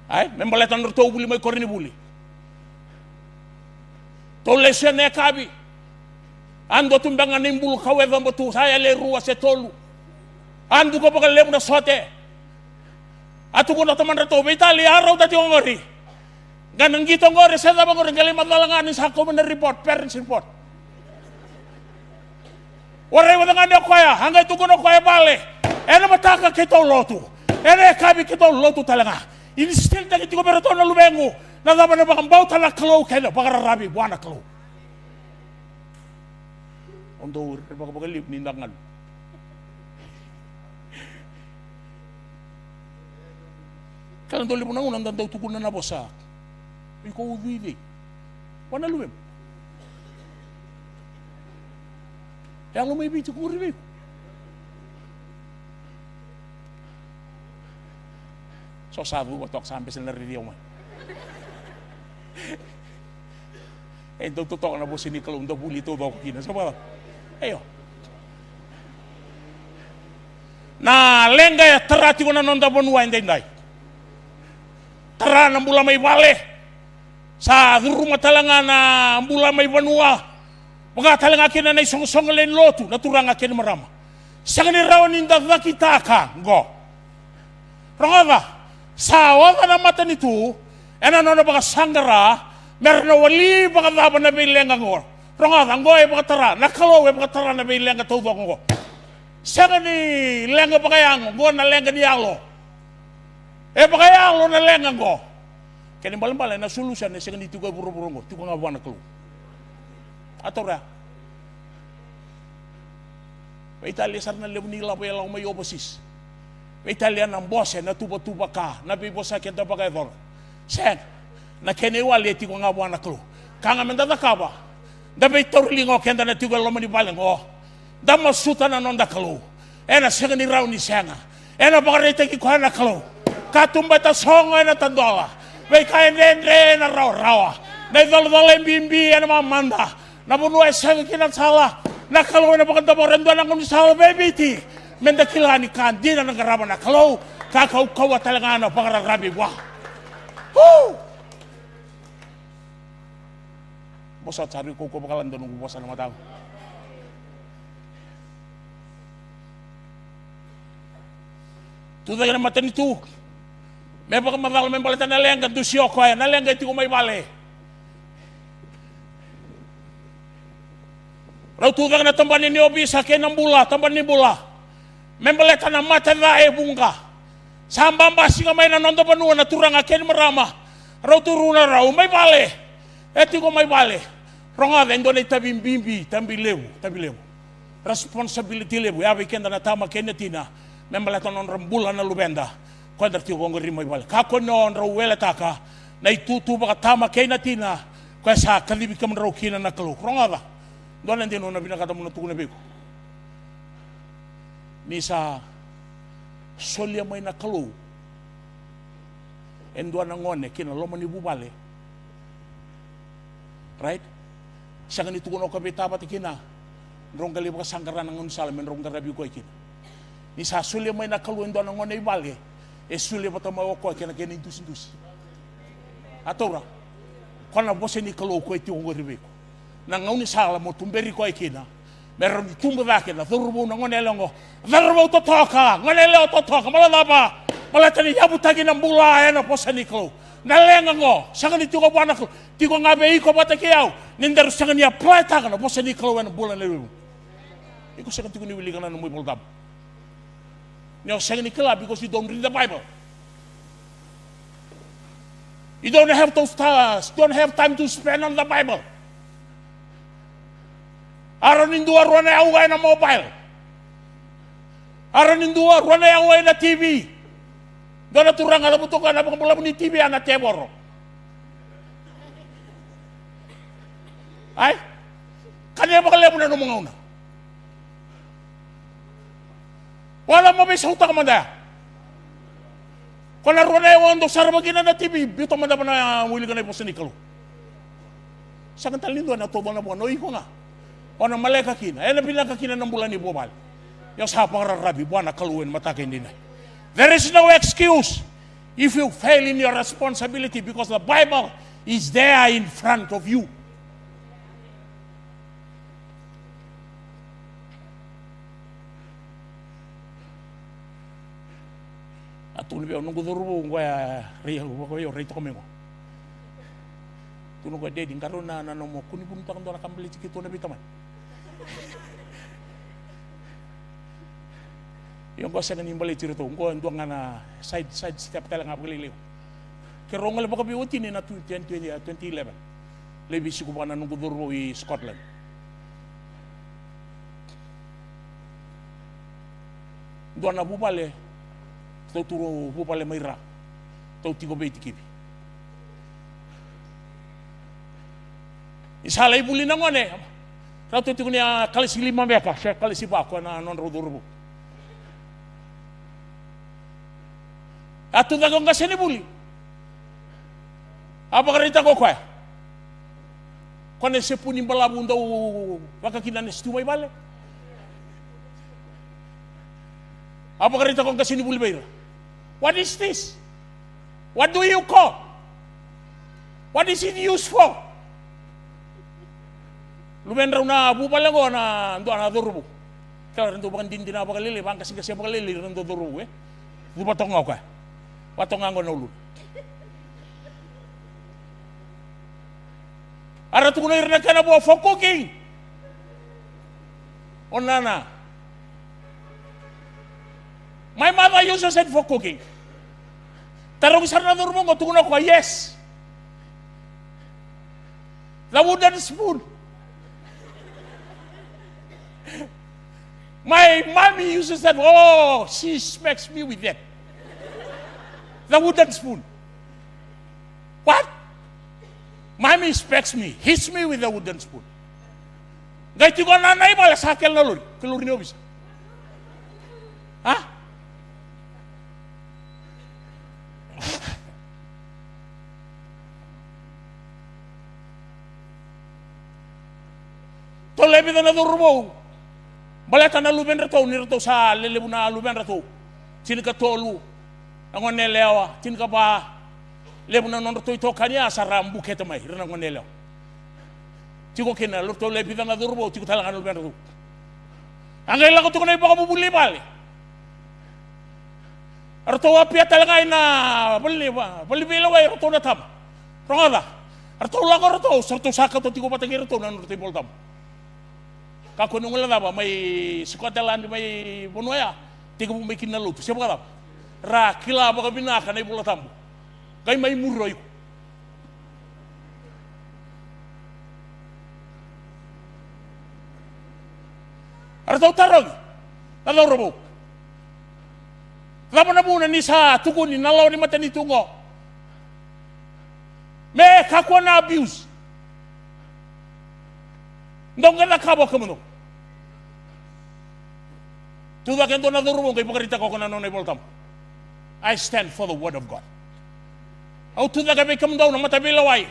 Ai, me baleta na nodratou vuli mai koronivuli. Tou lesu ena yakavi. A dua tu beka ga na ibulu kau e coba tu, sa yali e rua se tolu. A duka vakalevu na sote. A tukuna o tamadratou, veitalia, a rauta tiko qori. Qai na qito qori, se cava qori, qai lai macala ga ni sa kau mai na report, parents report. Warai vata ga ni o koya, a qai tukuna o koya e vale. Ena mataka keitou lotu. Ena yakavi keitou lotu tale ga. Instill-taki tiko vei iratou na luvequ na cava na vakabauta na Kalou kei na vakararavi vua na Kalou. O dou rerevaka vakalevu ni da galu. Kena dau levu na gauna da dau tukuna na vosa. Iko ucui cei? Vua na luvemu. E yalo mai Viti, qori vei iko. So sa cuva toka, sa bese na raici au mai. E dau totoka na vosa ni Kalou, da vuli taucoko kina. Sa vaka. Io. Na leqa e tara tiko na noda vanua edaidai. Tara na bula mai vale. Sa curuma tale ga na bula mai vanua. Vaka tale ga kina na isoqosoqo lewe ni lotu, na turaga kei na marama. Sega ni rawa ni da cakitaka qo. Rogoca, Sa oca na matanitu ena nona vakasaqara me ra na wali vakacava na veileqa oqo. Rogoca, oqo e vakatara, na Kalou e vakatara na veileqa taucoko oqo. Sega ni leqa vakayago, oqo na leqa ni yalo. E vakayalo na leqa oqo. Kena ibalebale na solution e sega ni tiko e vuravura oqo, tiko ga vua na Kalou. A taura ya. Veitalia sara na levu ni ilavo e lako mai overseas. Veitalia na bose, na tuvatuvaka, na veivosaki eda vakayacora. Sega. Na kena iwali e tiko ga vua na Kalou. Ka ga me da cakava, da veitauriliga o keda na tiko e loma ni vale oqo. Da masuta na noda Kalou. Ena sega ni rawa ni sega. Ena vakaraitaki koya na Kalou. Katuba e tasogo ena tadola. Veika e dredre ena rawarawa. Na icolacola e bibi ena mamada. Na vanua e sega kina na sala, na Kalou ena vakadavora e dua na gaunisala vei Viti. Me da kila ni ka dina na qarava na Kalou, ka kaukauwa tale ga na vakararavi vua. Uu! Vosota sara, io, kaukauwa vakalailai na noqu vosa na mataka. Tucake na matanitu me vakamacala me baleta na leqa, dusia o koya na leqa e tiko mai vale. Rau tucake na tabana ni ovisa kei na bula, tabana ni bula, me baleta na mate ca e vuqa. Sa babasiga mai na noda vanua na turaga kei na marama. Rau turuna rau mai vale. E tiko mai vale. Rogoca, e dua na itavi bibi, tabi levu, tabi levu. Responsibility levu ya vei keda na tama kei na tina me baleta na nodra bula na luveda. Koya dra tiko oqori mai vale, kakua ni o drau weletaka na itutu vakatama kei na tina. Koya sa kacivi kemudrau kina na Kalou. Rogoca, dua na dina au na vinakata meu na tukuna vei iko. Ni sa solia mai na Kalou e dua na gone ki na loma ni vuvale. Right? Sega ni tukuna o koya vei ta vata kina, drau qai lai vakasaqara na gaunisala me drau qaravi koya kina. Ni sa solia mai na Kalou e dua na gone i vale, e solia vata mai o koya kei na kena idusidusi. A taura. Koya na vosa ni Kalou koya e tiko oqori vei iko. Na gaunisala mo tuberi koya kina. Me rawa ni tubu cake na cauravou, na gone yalewa oqo. Cauravou totoka, gone yalewa totoka, baleta na cava? Baleta ni yavutaki na bula ena vosa ni Kalou. Na leqa oqo sega ni tiko vua na Kalou, tiko ga vei iko vata kei au. Ni daru sega ni apply-taka na vosa ni Kalou ena bula ni lewe. Iko sega tiko ni wilika na nomu iVolatabu. Ni o sega ni kila because you don't read the Bible. You don't have those stars, don't have time to spend on the Bible. A rawa ni dua rua na aua ena mobile. A rawa ni dua rua na aua ena T V. Dua na turaga cavuta o koya na vakabalavu ni T V ya na tevoro. Ai? Kania vakalevu na nomu gauna. Wala mo veisautaka mada ya. Ko na rua na aua o dau sarava kina na T V, biuta mada mo na wilika na vosa ni Kalou. Sega tale ni dua na tauca na vua, o iko ga. O na maleka kina, ena vinaka kina na bula ni vuvale. Ia sa vakararavi vua na Kalou ena mataka edaidai. There is no excuse if you fail in your responsibility because the Bible is there in front of you. A tukuna vei au noqu cauravou oqo, ya rai, au vaka vei au rai toka mai oqo. Tukuna o koya, Daddy, qarauna na, na, na nomu kua ni vunitaka dua na ka baleti keitou na veitamani. Ia oqo sega ni baleti iratou, oqo e dua ga na side, side step tale ga vakalailai. Keirau gole vakaveivutuni na twenty, twenty, uh, twenty eleven. Lai veisiko vua na noqu cauravou i Scotland. Dua na vuvale, tou turu vuvale mai ra. Tou tiko veitikivi. Ni sa lai vuli na gone, rauta tiko ni a kalasi lima beka se kalasi va, koya na nodrau cauravou. A tu cake o qasenivuli. A vakaraitaka o koya, koya na sepuni balavu dau vaka kina na stew mai vale. A vakaraitaka o qasenivuli vei ira, what is this? What do you call? What is it used for? Luvedrau na vuvale oqo na dua na cauravou. Kila ra dau vakadinadina vakalailai, vaqaseqase vakalailai ira na dau cauravou, e? Cuva toka ga o koya. Vato ga qo na uluna. A ra tukuna ira na kena vo, for cooking. O nana. My mother uses it for cooking. Tarogi sara na cauravou qo, tukuna o koya, yes. The wooden spoon. My mommy uses that. Oh, she smacks me with that. The wooden spoon. What? Mommy smacks me, hits me with the wooden spoon. Qai tiko na nai vale sa kele na lori, ke lori ni ovisa. Ha? Tolu e vica na cauravou. Baleta na luvedratou, ni ratou sa lelevu na luvedratou. Tinikatolu na gone yalewa, tinikava. Levu na nodratou itokani a sa ra bukete mai, ira na gone yalewa. Tiko kina, ratou le vica na cauravou, tiko tale ga na luvedratou. A qai lako tiko na ivakavuvuli i vale. Ratou apia tale ga ina vale ni, va-, vale ni veilewai ratou na tama. Rogoca. Ratou lako ratou, sa ratou sa kauta tiko vata kei ratou na nodratou iVolatabu. Kakua ni guilecava mai Scotland, mai vanua ya, tekivu mai kina na lotu. Se vakacava? Ra kila vakavinaka na iVolatabu. Qai mai muri o iko. Ratou tarogi na cauravou. Cava na vuna ni sa tukuni na lawa ni matanitu oqo me kakua na abuse? Dou qai cakava o kemudou. Tucake e dua na cauravou qai vakaraitaka o koya na nona iVolatabu. I stand for the word of God. Au tucake vei kemudou na mataveilewai.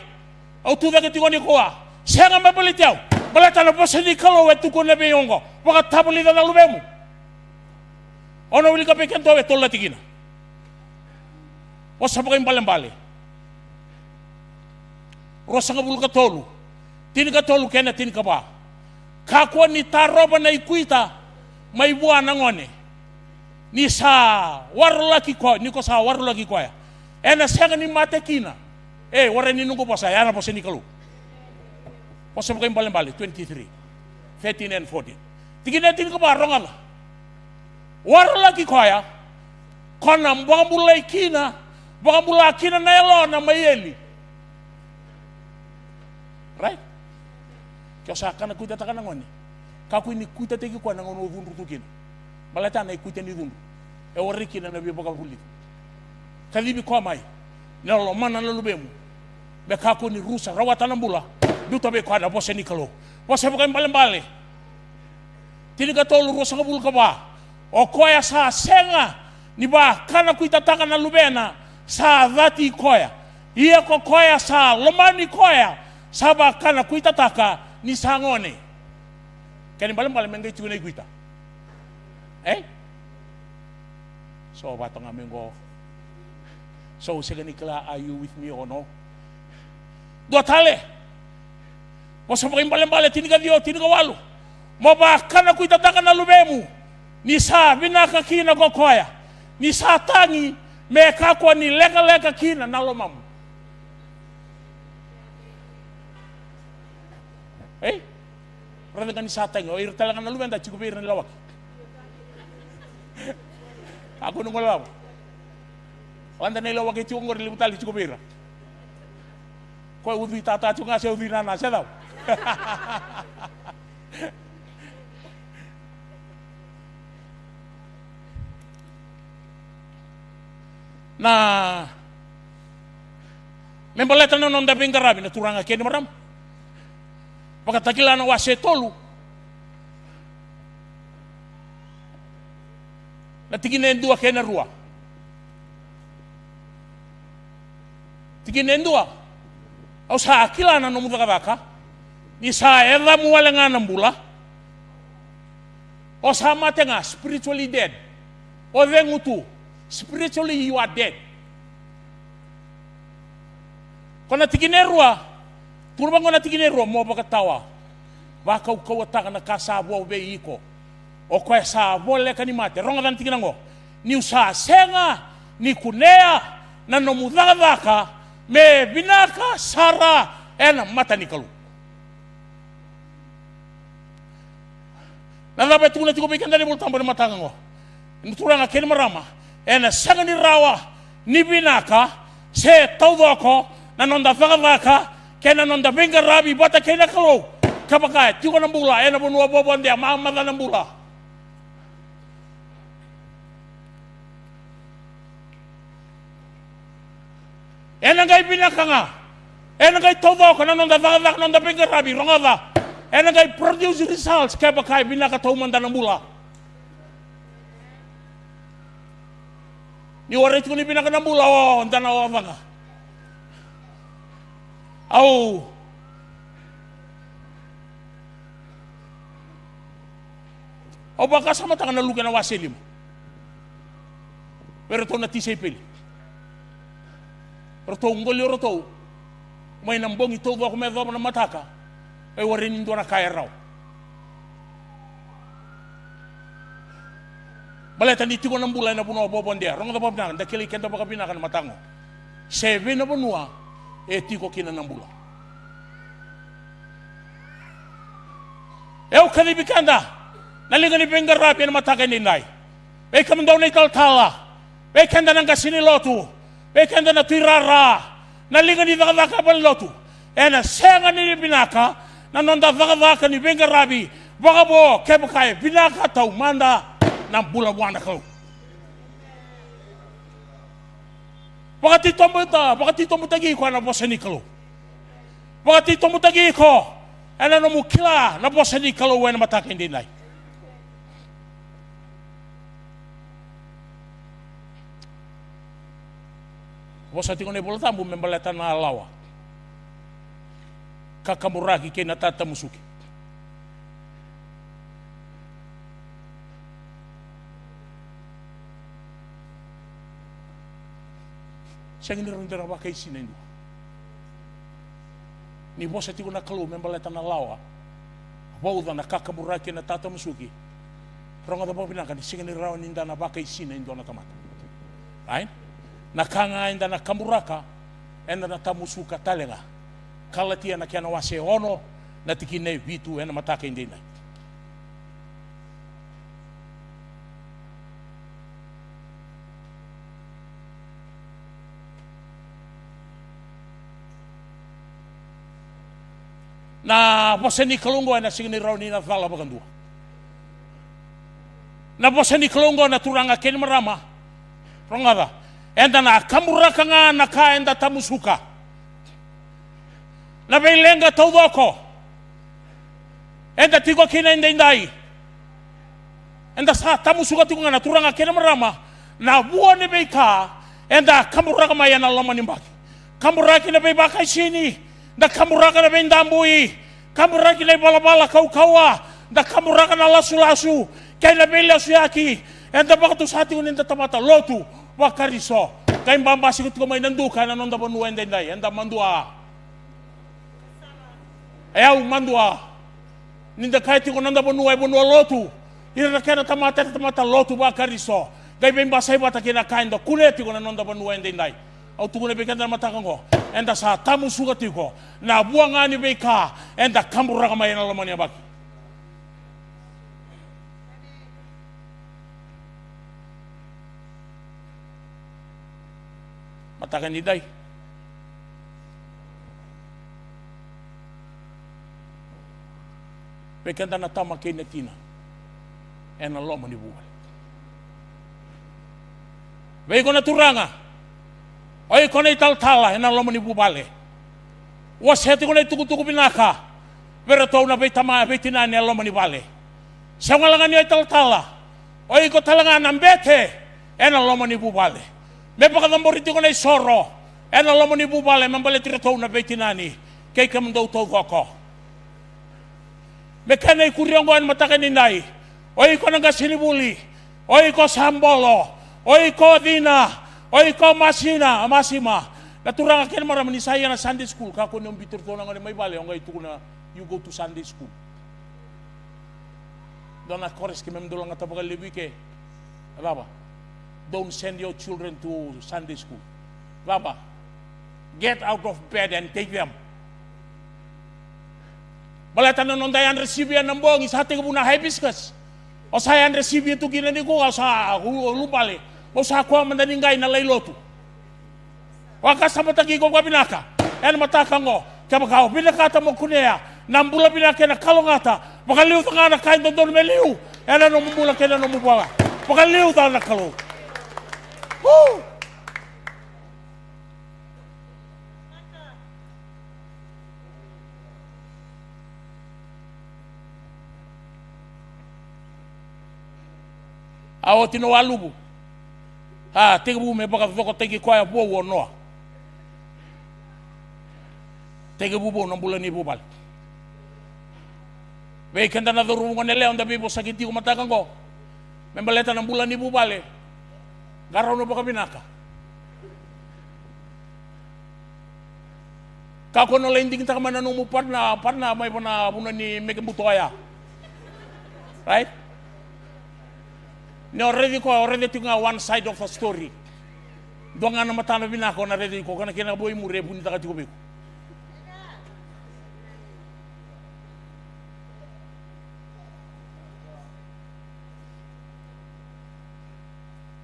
Au tucake tiko nikua. Sega me baleti au. Baleta na vosa ni Kalou e tukuna vei au oqo. Vakatavulica na luvemu. Au na wilika vei kemudou e tolu na tikina. Vosa Vakaibalebale ruasagavulu ka tolu, tinikatolu kei na tinikava. Kakua ni tarova na ikuita mai vua na gone. Ni sa warolaki koya, ni ko sa warolaki koya. Ena sega ni mate kina. E, warai ni noqu vosa, ya na vosa ni Kalou. Vosa Vakaibalebale twenty-three, thirteen and fourteen. Tikina e tinikava, rogoca. Warolaki koya, ko na vakabulai kina, vakabula kina na yalona mai eli. Right? Ke o sa kana kuitataka na gone, kakua ni kuitataki koya na gauna o cudru tu kina. Baleta na ikuita ni cudru e warai kina na veivakavulici. Kacivi koya mai, ni na lomana na luvemu. Me kakua ni rusa, rawata na bula. Biuta vei koya na vosa ni Kalou. Vosa Vakaibalebale tinikatolu, ruasagavulu ka va. O koya sa sega ni vakanakuitataka na luvena, sa cati koya. Ia ko koya sa lomani koya, sa vakanakuitataka ni sa gone. Kena ibalebale me qai tiko na ikuita. E? So vata ga mai qo. So sega ni kila, are you with me or no? Dua tale. Vosa Vakaibalebale tinikaciwa, tinikawalu. Mo vakanakuitataka na luvemu, ni sa vinaka kina ko koya, ni sa tagi, me kakua ni lekaleka kina na lomamu. Ei? Raica ga ni sa tagi, o ira tale ga na luveda tiko vei ira na ilawaki. Kakua ni guilecava. Lada na ilawaki tiko qori, levu tale tiko vei ira. Koya ucui tata tiko ga, se ucui nana, se cava? Na, me baleta na noda veiqaravi na turaga kei na marama. Vakatakila na wase tolu, na tikina e dua kei na rua. Tikina e dua. Au sa kila na nomu cakacaka, ni sa yacamu wale ga na bula. O sa mate ga, spiritually dead. O cegu tu, spiritually you are dead. Ko na tikina e rua, tukuna vaqo na tikina e rua, mo vakatawa, vakaukauwataka na ka sa vo vei iko. O koya sa voleka ni mate. Rogoca na tikina qo. Niu sa sega ni kunea na nomu cakacaka me vinaka sara ena mata ni Kalou. Na cava e tukuna tiko vei keda na iVolatabu ena mataka oqo? Na turaga kei na marama, ena sega ni rawa ni vinaka se taucoko na noda cakacaka kei na noda veiqaravi vata kei na Kalou kevaka e tiko na bula ena vanua vovodea, mamaca na bula. Ena qai vinaka ga, ena qai taucoko na noda cakacaka, noda veiqaravi, rogoca. Ena qai produce results kevaka e vinaka taumada na bula. Ni warai tiko ni vinaka na bula, o da na oca ga. Au Au vakasamataka na Luke na wase lima. Vei iratou na tisaipeli. Ratou qoli o ratou mai na bogi taucoko me yacova na mataka. E warai ni dua na ka e rawa. Baleta ni tiko na bula ena vanua vovodea. Rogoca vakavinaka, da kilai keda vakavinaka na mataka oqo. Se vei na vanua e tiko kina na bula. E au kacivi keda na liga ni veiqaravi ena mataka edaidai. Vei kemudou na italatala, vei keda na qase ni lotu, vei keda na tuirara, na liga ni cakacaka valenilotu. Ena sega ni vinaka na noda cakacaka ni veiqaravi vakavo kevaka e vinaka taumada na bula vua na Kalou. Vakatitobuta, vakatitobutaki iko ena vosa ni Kalou. Vakatitobutaki iko ena nomu kila na vosa ni Kalou ena mataka edaidai. Vosa tiko na iVolatabu me baleta na lawa, kakaburaki kei na tatamusuki. Sega ni rawa ni da na vakaisina e dua. Ni vosa tiko na Kalou me baleta na lawa, vauca, na kakaburaki, na tatamusuki. Rogoca vakavinaka, ni sega ni rawa ni da na vakaisina e dua na tamata. Ai? Na ka ga eda na kaburaka, eda na tamusuka tale ga. Kalatia na kena wase ono, na tikina e vitu ena mataka edaidai. Na vosa ni Kalou oqo ena sega ni rawa ni na cala vakadua. Na vosa ni Kalou oqo, na turaga kei na marama, rogoca, eda na kaburaka ga na ka eda tamusuka. Na veileqa taucoko eda tiko kina edaidai, eda sa tamusuka tiko ga, na turaga kei na marama, na vua ni veika eda kaburaka mai ena loma ni yabaki. Kaburaki na veivakaisini, da kaburaka na veidabui, kaburaki na ivalavala kaukauwa, da kaburaka na lasulasu kei na veilasuyaki. Eda vakatusa tiko ni da tamata lotu vaKarisito, qai babasika tiko mai na duka ena noda vanua edaidai, eda madua. E au madua. Ni da kaya tiko na noda vanua e vanua lotu, ira na kena tamata, era tamata lotu vaKarisito. Qai veibasai vata kei na ka eda kunea tiko na noda vanua edaidai. Au tukuna vei keda na mataka oqo, eda sa tamusuka tiko na vua ga ni veika eda kaburaka mai ena loma ni yabaki. Mataka edaidai, vei keda na tama kei na tina ena loma ni vuvale. Vei iko na turaga, o iko na italatala ena loma ni vuvale. Wasea tiko na itukutuku vinaka vei iratou na veitama, veitinani e loma ni vale. Sega wale ga ni o italatala, o iko tale ga na bete ena loma ni vuvale. Me vakacabori tiko na isoro ena loma ni vuvale me baleti iratou na veitinani kei kemudou taucoko. Me kena ikuri oqo ena mataka edaidai, o iko na qasenivuli, o iko sa bolo, o iko cina, o iko masina, masima. Na turaga kei na marama, ni sa ia na Sunday school, kakua ni o biuti iratou na gone mai vale, o qai tukuna, you go to Sunday school. Dua na chorus keimami dau lagata vakalevu i ke. Cava? Don't send your children to Sunday school. Cava? Get out of bed and take them. Baleta na noda yadra sivia na bogi sa tekivu na hibiscus. O sa yadra sivia tu kina nikua, o sa u-, ulubale. O sa koya mada ni qai na lai lotu. Vakasamataki iko vakavinaka ena mataka oqo. Kevaka o vinakata mo kunea na bula vinaka ena kalougata, vakaliuca ga na ka e dodonu me liu ena nomu bula kei na nomu bula. Vakaliuca na Kalou. Woo! A oti na waluvu, a tekivu me vakacokotaki koya vou o Noa. Tekivu vou na bula ni vuvale. Vei keda na cauravou, gone yalewa, da veivosaki tiko mataka oqo me baleta na bula ni vuvale. Qarauna vakavinaka. Kakua ni o lai digitaka mai na nomu partner, partner mai vua na vanua ni meke buto oya. Right? Ni o raici koya, o raica tiko ga one side of a story. Dua ga na matana vinaka o na raica tiko, ka na kena vo i muri e vunitaka tiko vei iko.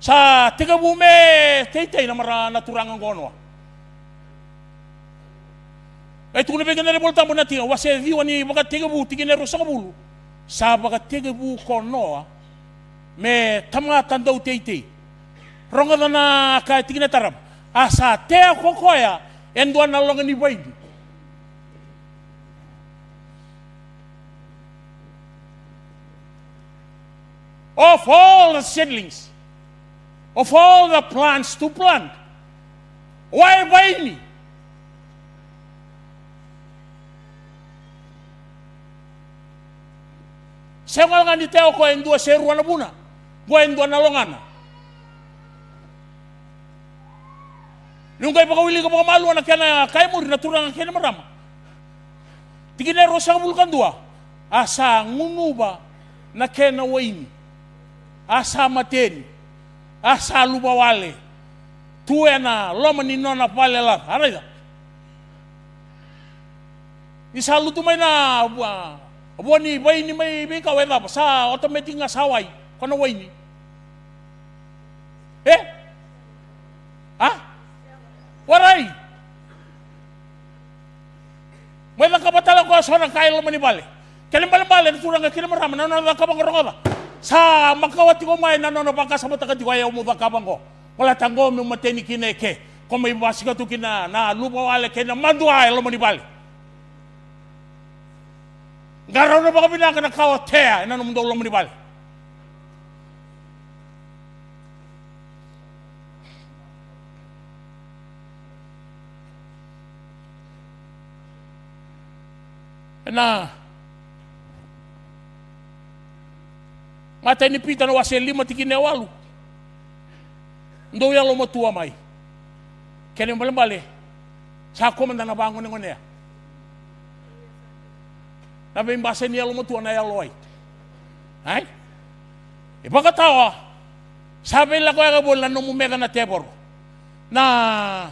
Sa tekivu me teitei na mara na turaga qo o Noa. E tukuna vei keda na iVolatabu na tikina, wase ciwa ni Vakatekivu, tikina e ruasagavulu. Sa vakatekivu ko Noa me tamata dauteitei. Rogoca na ka e tikina e tarava. A sa tea ko koya e dua na loga ni vaini. Of all the seedlings, of all the plants to plant, why vaini? Sega walega ni tea o koya e dua se rua na vuna, qo e dua na logana. Niu qai vakawilika vakamalua na kena ka e muri na turaga kei na marama. Tikina e ruasagavulu ka dua. A sa gunuva na kena waini. A sa mateni. A sa luvawale tu ena loma ni nona vale laca. A raica. Ni sa lutu mai na vua, vua ni vaini mai veikau, e cava? Sa automatic ga sa wai ko na waini. E? A? Warai. Mai cakava tale o koya so na ka e loma ni vale. Kena ibalebale na turaga kei na marama, na nona cakava qo, rogoca. Sa makawa tiko mai na nona vakasamataka tiko, e, au meu cakava qo. Baleta qo meu mateni kina eke. Ko mai basika tu kina na luvawale kei na madua e loma ni vale. Qarauna vakavinaka na ka o tea ena nomudou loma ni vale. Ena imatai ni Pita na wase lima tikina e walu. Dou yalomatua mai. Kena ibalebale, sa kua mada na vagonegonea. Na veibasai ni yalomatua na yalowai. Ai? E vakatawa. Sa veilakoyaka voli na nomu meca na tevoro. Na,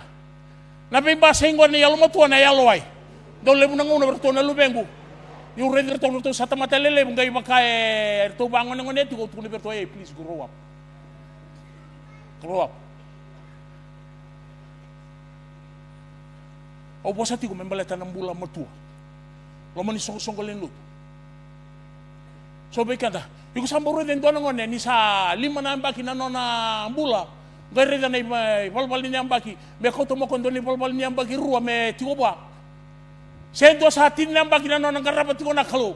na veibasai qo ni yalomatua na yalowai. Dau levu na gauna vei ratou na luvequ. Niu raici ratou, ratou sa tamata lelevu, qai vaka e ratou vagonegonea tiko, au tukuna vei ratou, "Ei, please grow up. Grow up." Au vosa tiko me baleta na bula matua. Loma ni soqosoqo lewe ni lotu. So vei keda, iko sa bau raica e dua na gone ni sa lima na yabaki na nona bula, qai raica na iva-, ivalavala ni yabaki, me kauta mai o koya e dua na ivalavala ni yabaki rua me tiko vua. Se dua sa tini na yabaki na nona qarava tiko na Kalou,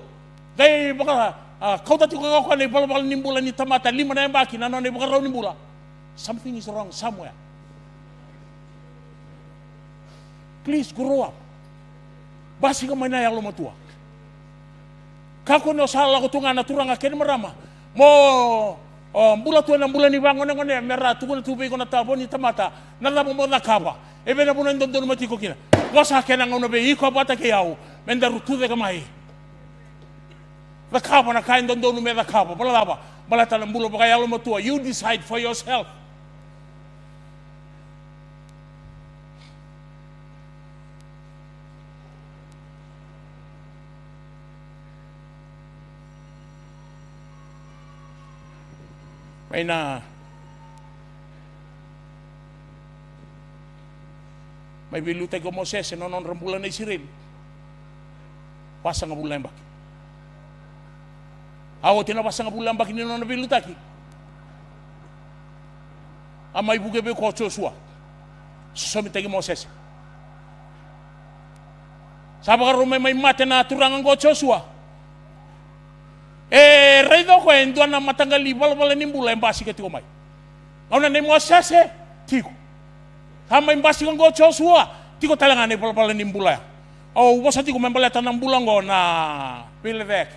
qai vaka, a, kauta tiko ga o koya na ivalavala ni bula ni tamata lima na yabaki na nona ivakarau ni bula. Something is wrong somewhere. Please grow up. Basika mai na yalomatua. Kakua ni o sa lako tu ga na turaga kei na marama mo, o, bula tu ena bula ni vagonegonea, me ra tukuna tu vei iko na tavo ni tamata na cava mo cakava. E vei na vanua e dodonu mo tiko kina? Qo sa kena gauna vei iko vata kei au me daru tucake mai. Cakava na ka e dodonu me cakava. Baleta cava? Baleta na bula vakayalomatua. You decide for yourself. Mai na, mai veiliutaki ko Mosese na nodra bula na Isireli. Vasagavulu na yabaki. A oti na vasagavulu na yabaki ni nona veiliutaki, a mai vuke vei koya o Josua, sosomitaki Mosese. Sa vakarau mai, mai mate na turaga oqo o Josua. E raica o koya e dua na mataqali valavala ni bula e basika tiko mai. Gauna nei Mosese, tiko. Sa mai basika oqo o Josua, tiko tale ga na ivalavala ni bula ya. Au vosa tiko me baleta na bula oqo na veilecayaki.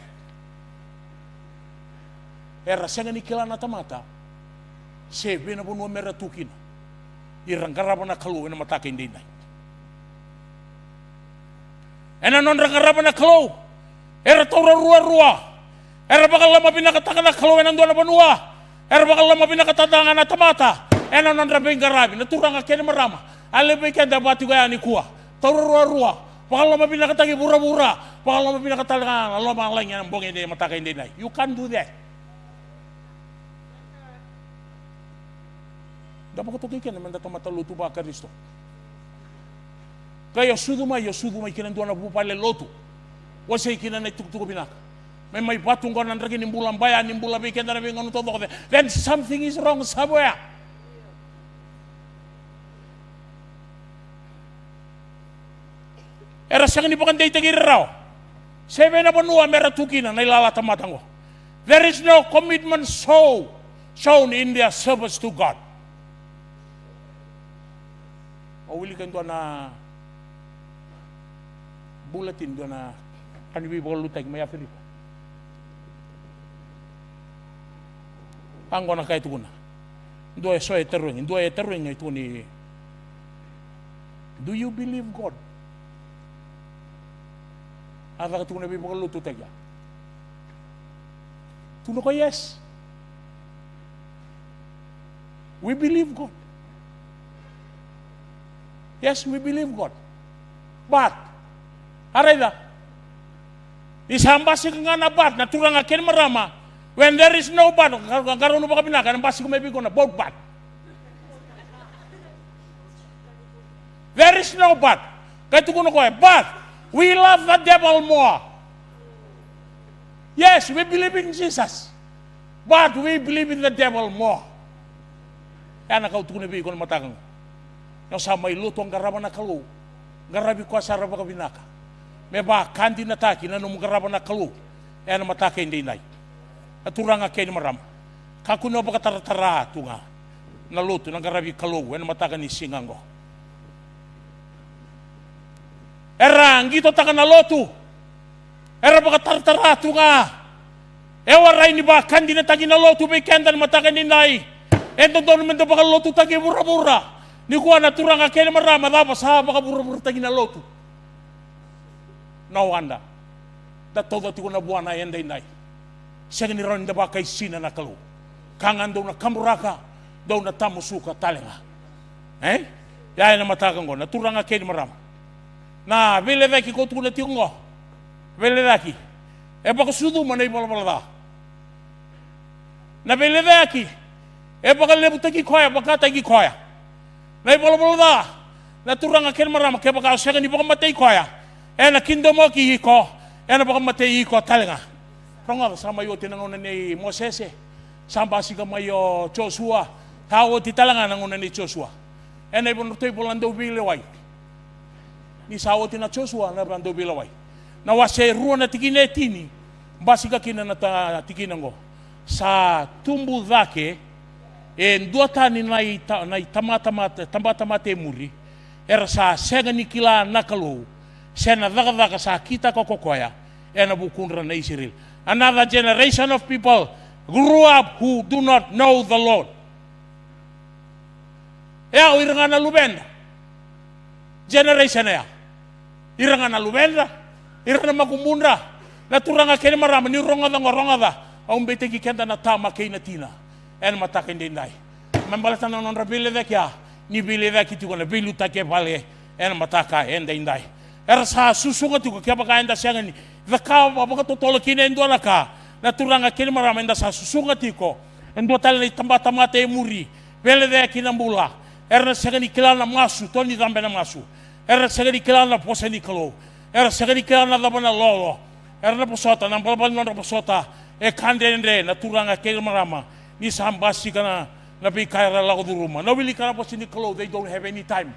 Era sega ni kila na tamata se vei na vanua mera tu kina. Ira qarava na Kalou ena mataka edaidai. Ena nodra qarava na Kalou, era taura ruarua. Era vakalomavinakataka na Kalou ena dua na vanua. Era vakalomavinakataka ga na tamata ena nodra veiqaravi. Na turaga kei na marama, a levu vei keda vaka tiko ya nikua. Taura ruarua, vakalomavinakataki vuravura, vakalomavinakataka ga na lomalagi ena bogi edaidai, mataka edaidai. You can't do that. Da vakatokai keda meda tamata lotu vaKarisito. Qai o sucu mai, o sucu mai kina dua na vuvale lotu, wasei kina na itukutuku vinaka. Me mai vatu oqo na draki ni bula, baya ni bula vei keda na veigauna taucoko. Then something is wrong somewhere. Era sega ni vakadeitaki ira rawa se vei na vanua mera tu kina na ilala tamata oqo. There is no commitment show, shown in their service to God. Au wilika e dua na bulletin, dua na ka ni veivakalotutaki mai Aferika. Oqo na ka e tukuna. Dua e so e tarogi, dua e tarogi e tukuni, "Do you believe God?" A caka tukuna veivakalotutaki ya. Tukuna ko, "Yes. We believe God. Yes, we believe God. But," a raica, ni sa basika ga na but, na turaga kei na marama, when there is no but, ka, ka, qarauna vakavinaka, ena basika mai vei iko na boat but. There is no but. Qai tukuna o koya, "But we love the devil more. Yes, we believe in Jesus. But we believe in the devil more." Ya na ka au tukuna vei iko na mataka oqo. Ni o sa mai lotu, o qarava na Kalou, qaravi koya sara vakavinaka. Me vakadinataki na nomu qarava na Kalou ena mataka edaidai. Na turaga kei na marama, kakua ni o vakataratara tu ga na lotu, na qaravi Kalou ena mataka ni siga oqo. Era qitotaka na lotu. Era vakataratara tu ga. E warai ni vakadinataki na lotu vei keda na mataka edaidai. E dodonu meda vakalotutaki e vuravura. Nikua na turaga kei na marama, cava sa vakavuravurataki na lotu? No wonder. Da tauca tiko na vuana edaidai. Sega ni rawa ni da vakaisina na Kalou. Ka ga dou na kaburaka, dou na tamusuka tale ga. E? Ya ena mataka oqo, na turaga kei na marama, na veilecayaki ko tukuna tiko oqo, veilecayaki e vakasucuma na ivalavala ca. Na veilecayaki e vakalevutaki koya, vakataki koya. Na ivalavala ca, na turaga kei na marama, kevaka o sega ni vakamatei koya, ena kidomoki iko, ena vakamatei iko tale ga. Rogoca, sa mai oti na gauna nei Mosese, sa basika mai o Josua, sa oti tale ga na gauna nei Josua. Ena ivola, nodratou ivola Dauveilewai. Ni sa oti na Josua, na ivola Dauveilewai, na wase e rua, na tikina e tini, basika kina na ta-, tikina oqo. Sa tubu cake e duatani na ita-, na itabatamata, tabatamata e muri, era sa sega ni kila na Kalou, se na cakacaka sa kitaka ko koya ena vukudra na Isireli. Another generation of people grew up who do not know the Lord. E, o ira ga na luvedra. Generation ya. Ira ga na luvedra, ira na makubudra, na turaga kei na marama, ni rogoca oqo, rogoca. Au beitaki keda na tama kei na tina ena mataka edaidai. Me baleta na nodra veilecayaki ya, ni veilecayaki tiko na veiliutaki e vale ena mataka edaidai. Era sa susuga tiko, kevaka eda sega ni cakava vakatotolo kina e dua na ka, na turaga kei na marama, eda sa susuga tiko E dua tale na itabatamata e muri, veilecayaki na bula. Era na sega ni kila na masu, to ni cabe na masu. Era na sega ni kila na vosa ni Kalou. Era na sega ni kila na cava na lolo. Era na vosota, na balabala ni nodra vosota. E ka dredre na turaga kei na marama. Ni sa basika na, na veika era lako curuma. Na wilika na vosa ni Kalou, they don't have any time.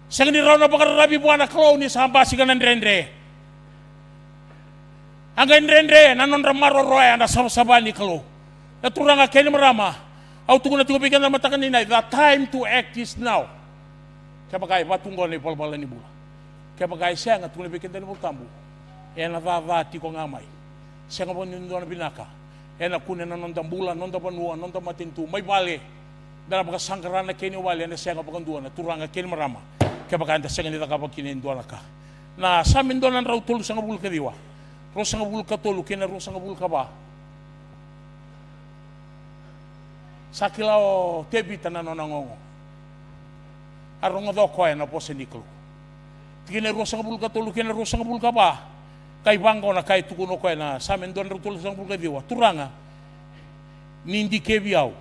Sega ni rawa na vakararavi vua na Kalou ni sa basika na dredre. A qai dredre na nodra maroroya na savasava ni Kalou. Na turaga kei na marama, au tukuna tiko vei keda na mataka ni nai, the time to act is now. Kevaka e vatu qo na ivalavala ni bula. Kevaka e sega, tukuna vei keda na iVolatabu, ena caca tiko ga mai. Sega vaka ni dua na vinaka. Ena kune na noda bula, noda vanua, noda matanitu, mai vale. Da na vakasaqara na kena iwali, ena sega vakadua na turaga kei na marama. Kevaka eda sega ni cakava kina e dua na ka. Na Same dua na drau tolusagavulu ka ciwa, ruasagavulu ka tolu kei na ruasagavulu ka va. Sa kila o Tevita na nona gogo. A rogoca o koya na vosa ni Kalou. Tikina e ruasagavulu ka tolu kei na ruasagavulu ka va. Kai vaqo na ka e tukuna o koya na Same dua na drau tolusagavulu ka ciwa. Turaga, ni dikevi au.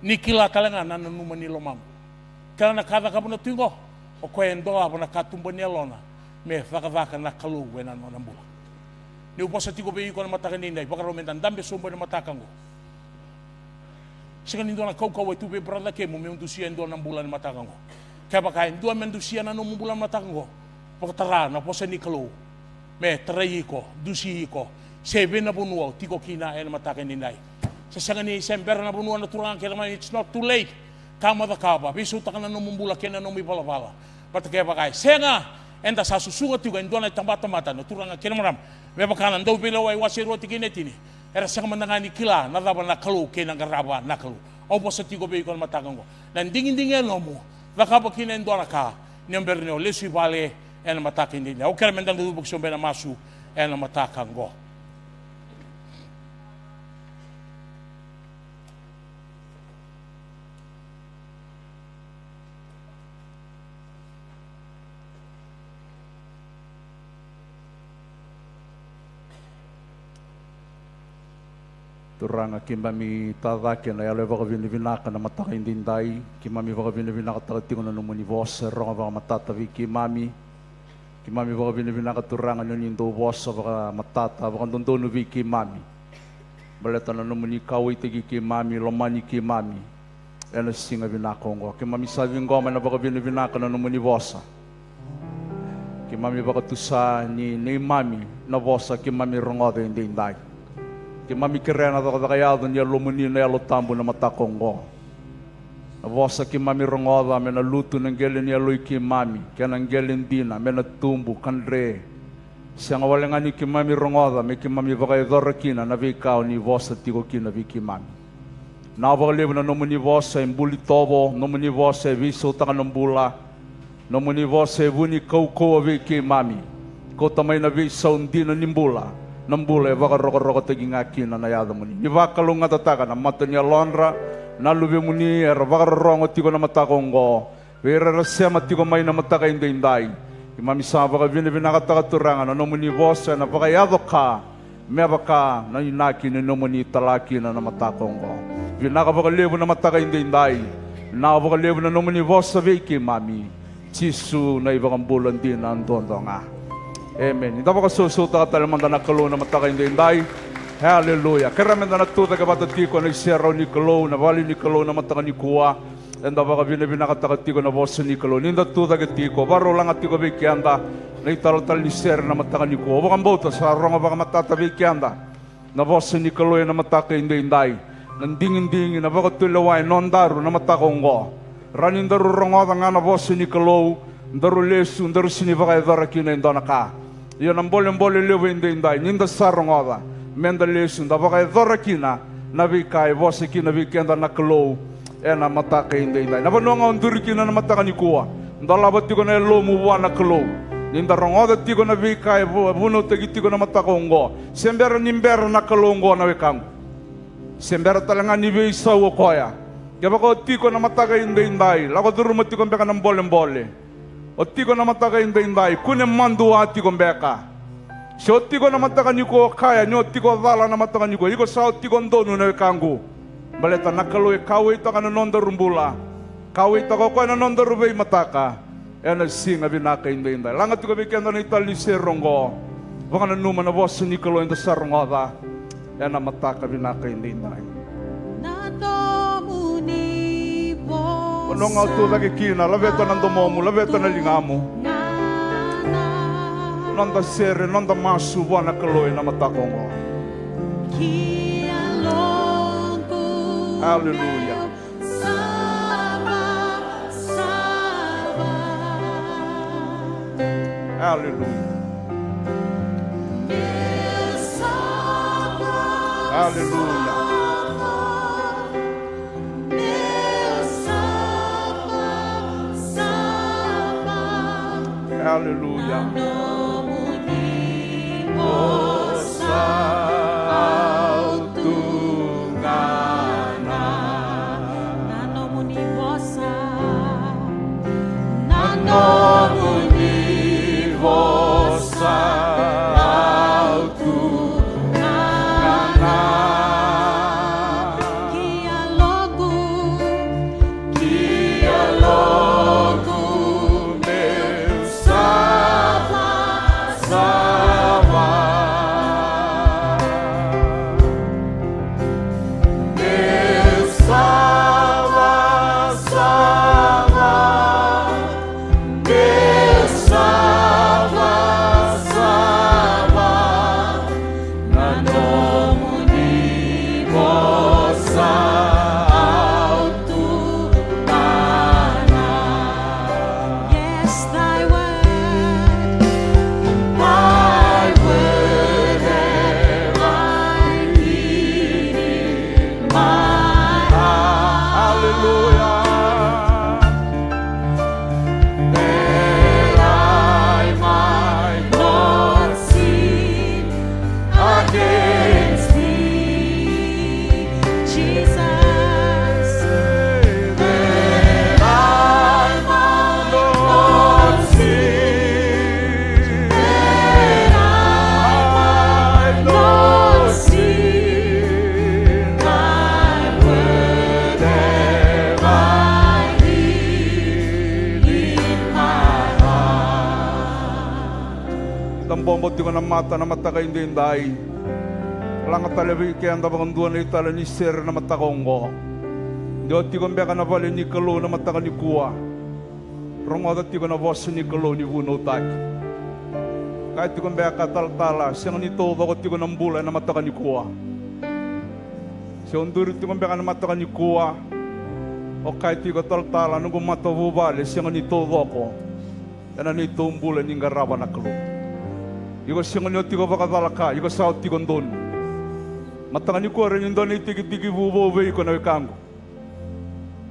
Ni kila tale ga na nanuma ni lomaqu. Kila na ka cakava na tui qo. O koya e dolava na katuba ni yalona me cakacaka na Kalou ena nona bula. Niu vosa tiko vei iko na mataka ni nai, vakarau meda dabe sobu ena mataka qo. Sega ni dua na kaukauwa e tu vei brother kemu meu dusia e dua na bula ena mataka qo. Kevaka e dua me dusia na nomu bula ena mataka qo, vakatara na vosa ni Kalou me tarai iko, dusi iko, se vei na vanua o tiko kina ena mataka ni nai. Se sega ni se bera na vanua na turaga kei na marama, it's not too late. Ka mo cakava, veisautaka na nomu bula kei na nomu ivalavala. Vata kevaka e sega, eda sa susuga tiko e dua na itabatamata na turaga kei na marama. Me vaka na Dauveilewai wase rua tikina e tini. Era sega mada ga ni kila na cava na Kalou kei na qarava na Kalou. Au vosa tiko vei iko na mataka oqo. Na digidigi e nomu, cakava kina e dua na ka ni o bera ni o lesu i vale ena mataka edaidai. Au kerea meda na cuva ki sobu ena masu ena mataka oqo. Turaga, keimami tacake na yalo e vakavinavinaka na mataka edaidai. Keimami vakavinavinakataka tiko na nomuni vosa e rogo vakamatata vei keimami. Keimami vakavinavinaka Turaga ni oni dau vosa vakamatata, vakadodonu vei keimami. Baleta na nomuni kauwaitaki keimami, lomani keimami ena siga vinaka oqo. Keimami sa ciqoma ena vakavinavinaka na nomuni vosa. Keimami vakatusa ni neimami na vosa keimami rogoca edaidai. Keimami kerea na cakacaka yaco ni Yalomuni na Yalo Tabu na mataka oqo. Na vosa keimami rogoca me na lutu na qele ni yalo i keimami, kei na qele dina me na tubu ka dre. Sega wale ga ni keimami rogoca, me keimami vakayacora kina na veika oni vosa tiko kina vei keimami. Vinaka vakalevu na nomuni vosa e buli tovo, nomuni vosa e veisautaka na bula, nomuni vosa e vu ni kaukauwa vei keimami. Kauta mai na veisau dina ni bula, na bula e vakarokorokotaki ga kina na yacamuni. Ni vakalougatataka na mata ni yalodra na luvemuni era vakarorogo tiko na mataka oqo. Vei ira era sema tiko mai na mataka edaidai, keimami sa vakavinavinakataka Turaga na nomuni vosa ena vakayaco ka me vaka na inaki ni nomuni tala kina na mataka oqo. Vinaka vakalevu na mataka edaidai. Vinaka vakalevu na nomuni vosa vei keimami. Jisu na iVakabula dina duadua ga. Emeni. Da vakasausautaka tale mada na Kalou na mataka edaidai. Haleluya. Kerea meda na tucake vata tiko na iserau ni Kalou, na vale ni Kalou na mataka nikua. Eda vakavinavinakataka tiko na vosa ni Kalou. Ni da tucake tiko, vakarau laga tiko vei keda na italatala ni sere na mataka nikua. Au vakabauta sa rogo vakamatata vei keda na vosa ni Kalou ena mataka edaidai. Na digidigi, na vakatulewa e nodaru na mataka oqo. Rawa ni daru rogoca ga na vosa ni Kalou, daru lesu, daru sega ni vakayacora kina e dua na ka. Ia na bolebole levu edaidai, ni da sa rogoca, meda lesu, da vakayacora kina na veika e vosa kina vei keda na Kalou ena mataka edaidai. Na vanua ga o duri kina na mataka nikua, dolava tiko na yalomu vua na Kalou. Ni da rogoca tiko na veika e vu-, vunautaki tiko na mataka oqo. Se bera ni bera na Kalou oqo na wekaqu. Se bera tale ga ni veisau o koya. Kevaka o tiko na mataka edaidai, lako curuma tiko beka na bolebole. O tiko na mataka edaidai, kune madua tiko beka. Se o tiko na mataka nikua, o kaya ni o tiko cala na mataka nikua, iko sa o tiko donu na wekaqu. Baleta na Kalou e kauwaitaka na nodaru bula, kauwaitaka o koya na nodaru veimataka ena siga vinaka edaidai. Laga tiko vei keda na italanoa oqo. Vakananuma na vosa ni Kalou eda sa rogoca ena mataka vinaka edaidai. Na nomuni vosa. Vanua ga o tu cake kina, laveta na domomu, laveta na ligamu. Noda sere, noda masu vua na Kalou ena mataka oqo. Aleluya. Aleluya. Aleluya. Aleluya. Na nomuni vosa. Na nomuni vosa. Au tu ga na. Ki yaloqu. Ki yaloqu meu sava, sava. Meu sava, sava. Meu sava, sava. Na nomuni vosa au tu ga na. Yes, thy word. Thy word have I hid in my heart. Hallelujah. That I might not sin against thee, Jesus. That I might not sin, that I might not sin, thy word have I hid in my heart. Eda bobo tiko na mata na mataka edaidai. Laga tale vei keda vakadua na italanoa ni sere na mataka oqo. De o tiko beka na vale ni Kalou na mataka nikua. Rogoca tiko na vosa ni Kalou ni vunautaki. Kaya tiko beka talatala, sega ni taucoko tiko na bula ena mataka nikua. Se o duri tiko beka na mataka nikua, o kaya tiko talatala, noqu matavuvale sega ni taucoko ena neitou bula ni qarava na Kalou. Iko sega ni o tiko vakacalaka, iko sa o tiko donu. Mataka nikua, rairai dua na itekitekivu vou vei iko na wekaqu.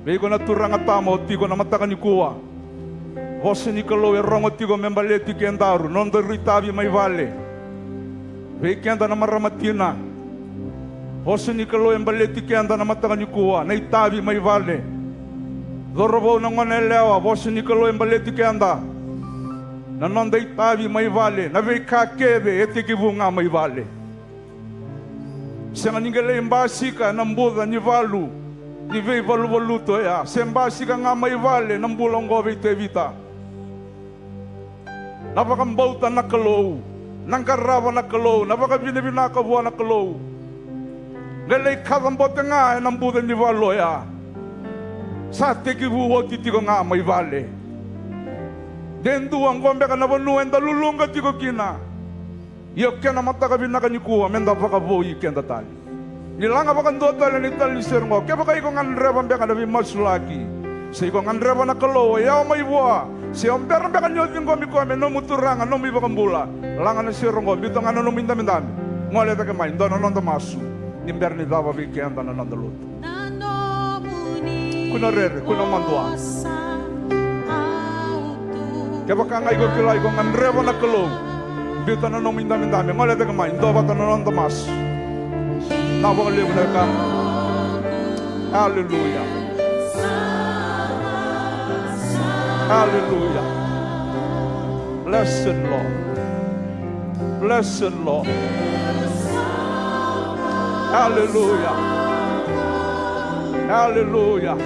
Vei iko na turaga tama o tiko na mataka nikua. Vosa ni Kalou e rogo tiko me baleti kedaru, nodaru itavi mai vale. Vei keda na marama tina, vosa ni Kalou e baleti keda na mataka nikua, na itavi mai vale. Cauravou, na gone yalewa, vosa ni Kalou e baleti keda na noda itavi mai vale, na veika kece e tekivu ga mai vale. Sega ni qai lai basika ena buca ni valu ni veivaluvaluti oya, se basika ga mai vale na bula oqo vei Tevita. Na vakabauta na Kalou, na qarava na Kalou, na vakavinavinaka vua na Kalou. Qai lai kacabote ga ena buca ni valu oya. Sa tekivu oti tiko ga mai vale. De dua oqo beka na vanua eda luluqa tiko kina. Ia o kena mataka vinaka nikua meda vakavoui keda tale. Ni laga vakadua tale na italanoa ni sere oqo, kevaka iko gadreva beka na veimasulaki, se iko gadreva na Kalou e yawa mai vua, se o bera beka ni o ciqomi koya me nomu Turaga, nomu iVakabula, laga na sere oqo, biuta ga na nomu idabedabe. Gole cake mai, dua na noda masu ni bera ni cava vei keda na noda lotu. Kua ni rere, kua ni madua. Kevaka ga iko kila iko gadreva na Kalou, biuta na nomu idabedabe, gole cake mai, dua vata na noda masu. Na vakalevu na wekaqu. Aleluya. Aleluya. Blessed Lord. Blessed Lord. Hallelujah. Hallelujah.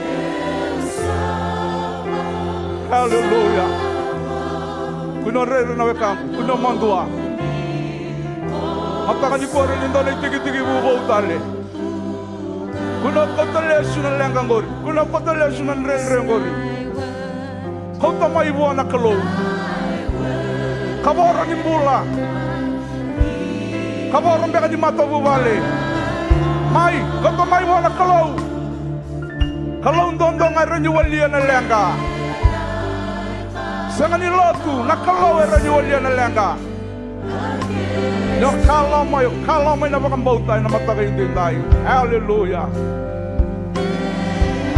Hallelujah. Kua ni rere na wekaqu, kua ni madua. Mataka nikua ni dua na itekitekivu vou tale. Kua ni kauta lesu na leqa qori, kua ni kauta lesu na dredre qori. Kauta mai vua na Kalou. Kavoro ni bula. Kavoro beka ni matavuvale. Mai, kauta mai vua na Kalou. Kalou duadua ga e rawa ni walia na leqa. Sega ni lotu, na Kalou e rawa ni walia na leqa. Ni o kalawa mai, o kalawa mai na vakabauta ena mataka edaidai. Hallelujah.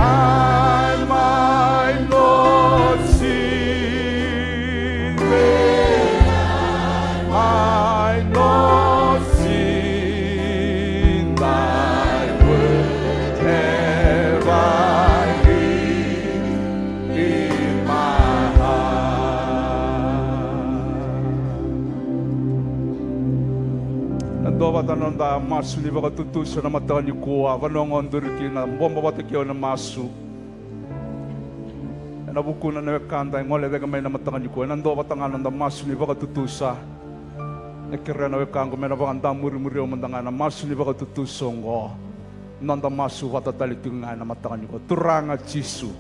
I might not see the, I not see thy word have I hid in my heart. Na dua vata na noda masu ni vakatutusa na mataka nikua, vanua ga o duri kina, bobo vata kei au na masu. Ena vukuna na wekada e gole cake mai na mataka nikua, ena dua vata ga na noda masu ni vakatutusa. Na kerea na wekaqu me na vakadamurimuri au mada ga ena masu ni vakatutusa oqo. Noda masu vata tale tiko ga ena mataka nikua. Turaga Jisu,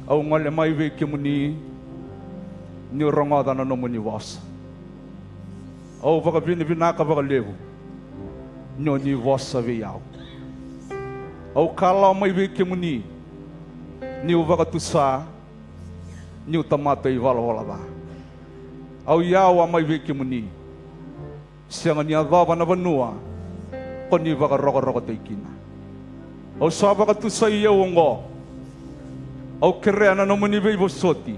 au gole mai vei kemuni niu rogoca na nomuni vosa. Au vakavinavinaka vakalevu ni o ni vosa vei au. Au kalawa mai vei kemuni niu vakatusa niu tamata ivalavala ca. Au yawa mai vei kemuni. Sega ni yacova na vanua ko ni vakarokorokotaki kina. Au sa vakatusai au oqo. Au kerea na nomuni veivosoti.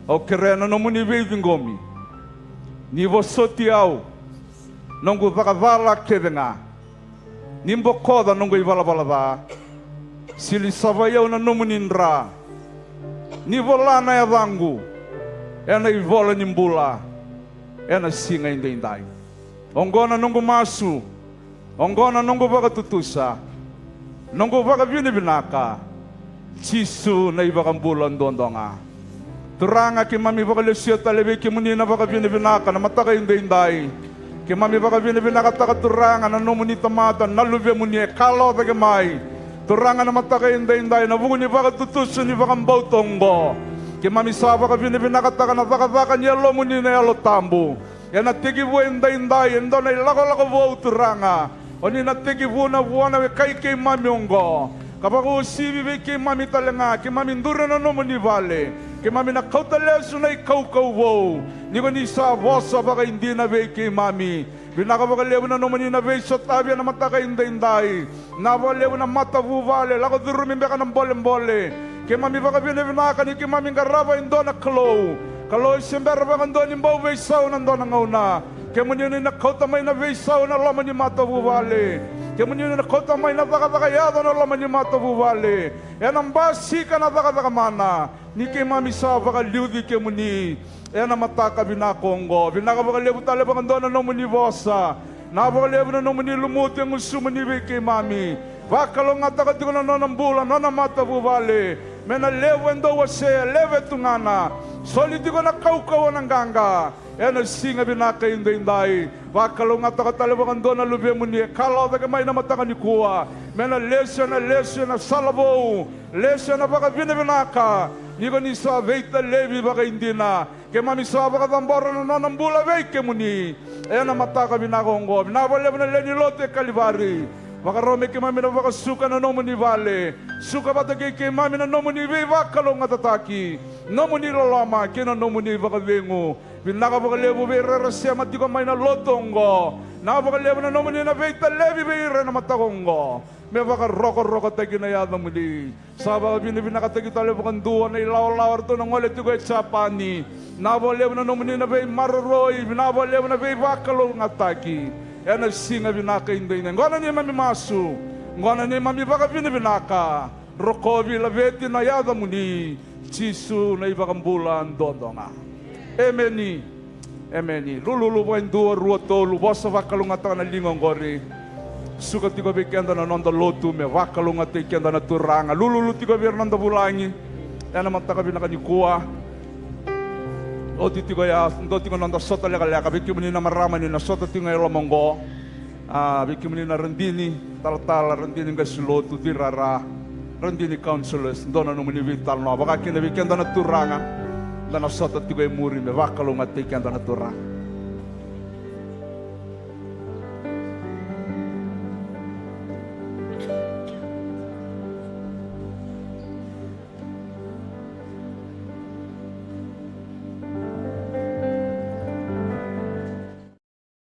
Au kerea na nomuni veiciqomi. Ni vosoti au, noqu cakacala kece ga. Ni bokoca noqu ivalavala ca. Sili savai au na nomuni dra. Ni vola na yacaqu ena ivola ni bula ena siga edaidai. Oqo na noqu masu. Oqo na noqu vakatutusa, noqu vakavinavinaka. Jisu na iVakabula duadua ga. Turaga, keimami vakalesuya tale vei kemuni na vakavinavinaka na mataka edaidai. Keimami vakavinavinakataka, Turaga, na nomuni tamata, na luvemuni e kalawa cake mai, Turaga, na mataka edaidai, ena vuku ni vakatutusa ni vakabauta oqo. Keimami sa vakavinavinakataka na cakacaka ni Yalomuni na Yalo Tabu. Ena tekivu edaidai e dua na ilakolako vou, Turaga. O ni na tekivuna vua na wekai keimami oqo, ka vakauasivi vei keimami tale ga. Keimami duri ena nomuni vale, keimami na kauta lesu na ikaukau vou, ni ko ni sa vosa vakaidina vei keimami. Vinaka vakalevu na nomuni na veisotavi ena mataka edaidai. Vinaka vakalevu na matavuvale, lako curumi beka na bolebole. Keimami vakavinavinaka ni keimami qarava e dua na Kalou. Kalou e se bera vakadua ni bau veisau ena dua na gauna. Kemuni o ni na kauta mai na veisau ena loma ni matavuvale. Kemuni o ni na kauta mai na cakacaka yaco ena loma ni matavuvale. Ena basika na cakacaka mana ni keimami sa vakaliuci kemuni ena mataka vinaka oqo. Vinaka vakalevu tale vakadua na nomuni vosa. Vinaka vakalevu na nomuni lumuti e gusumuni vei keimami. Vakalougatataka tiko na nona bula, nona matavuvale. Me na levu e dau wasea, levu e tugana. Soli tiko na kaukauwa, na qaqa ena siga vinaka edaidai. Vakalougatataka tale vakadua na luvemuni e kalawa cake mai na mataka nikua. Me na lesu, ena lesu ena sala vou, lesu ena vakavinavinaka, ni ko ni sa veitalevi vakaidina. Keimami sa vakacabora na nona bula vei kemuni ena mataka vinaka oqo. Vinaka vakalevu na lewe ni lotu e Kalivari. Vakarau me keimami na vakasuka na nomuni vale. Suka vata kei keimami na nomuni veivakalougatataki, nomuni loloma kei na nomuni vakacegu. Vinaka vakalevu vei ira era sema tiko mai na lotu oqo. Vinaka vakalevu na nomuni na veitalevi vei ira ena mataka oqo, me vakarokorokotaki na yacamuni. Sa vakavinavinakataki tale vakadua na ilawalawa, ratou na gole tiko e Japani. Vinaka vakalevu na nomuni na veimaroroi, vinaka vakalevu na veivakalougatataki ena siga vinaka edaidai. Oqo na neimami masu, oqo na neimami vakavinavinaka. Rokovi, laveti na yacamuni, Jisu na iVakabula duadua ga. Emeni. Emeni. Lululu vua e dua, rua, tolu, vosa vakalougatataka na liga oqori. Suka tiko vei keda na noda lotu, me vakalougatataki keda na Turaga. Lululu tiko vei ira na noda vulagi ena mataka vinaka nikua. Oti tiko ya, dua tiko na noda sota lekaleka, vei kemuni na marama ni na sota tiko ga e loma oqo. A, vei kemuni na radini talatala, radini qase lotu, cei rara, radini counselors, dua na nomuni veitalanoa. Vaka kina vei keda na Turaga, da na sota tiko e muri me vakalougatataki keda na Turaga.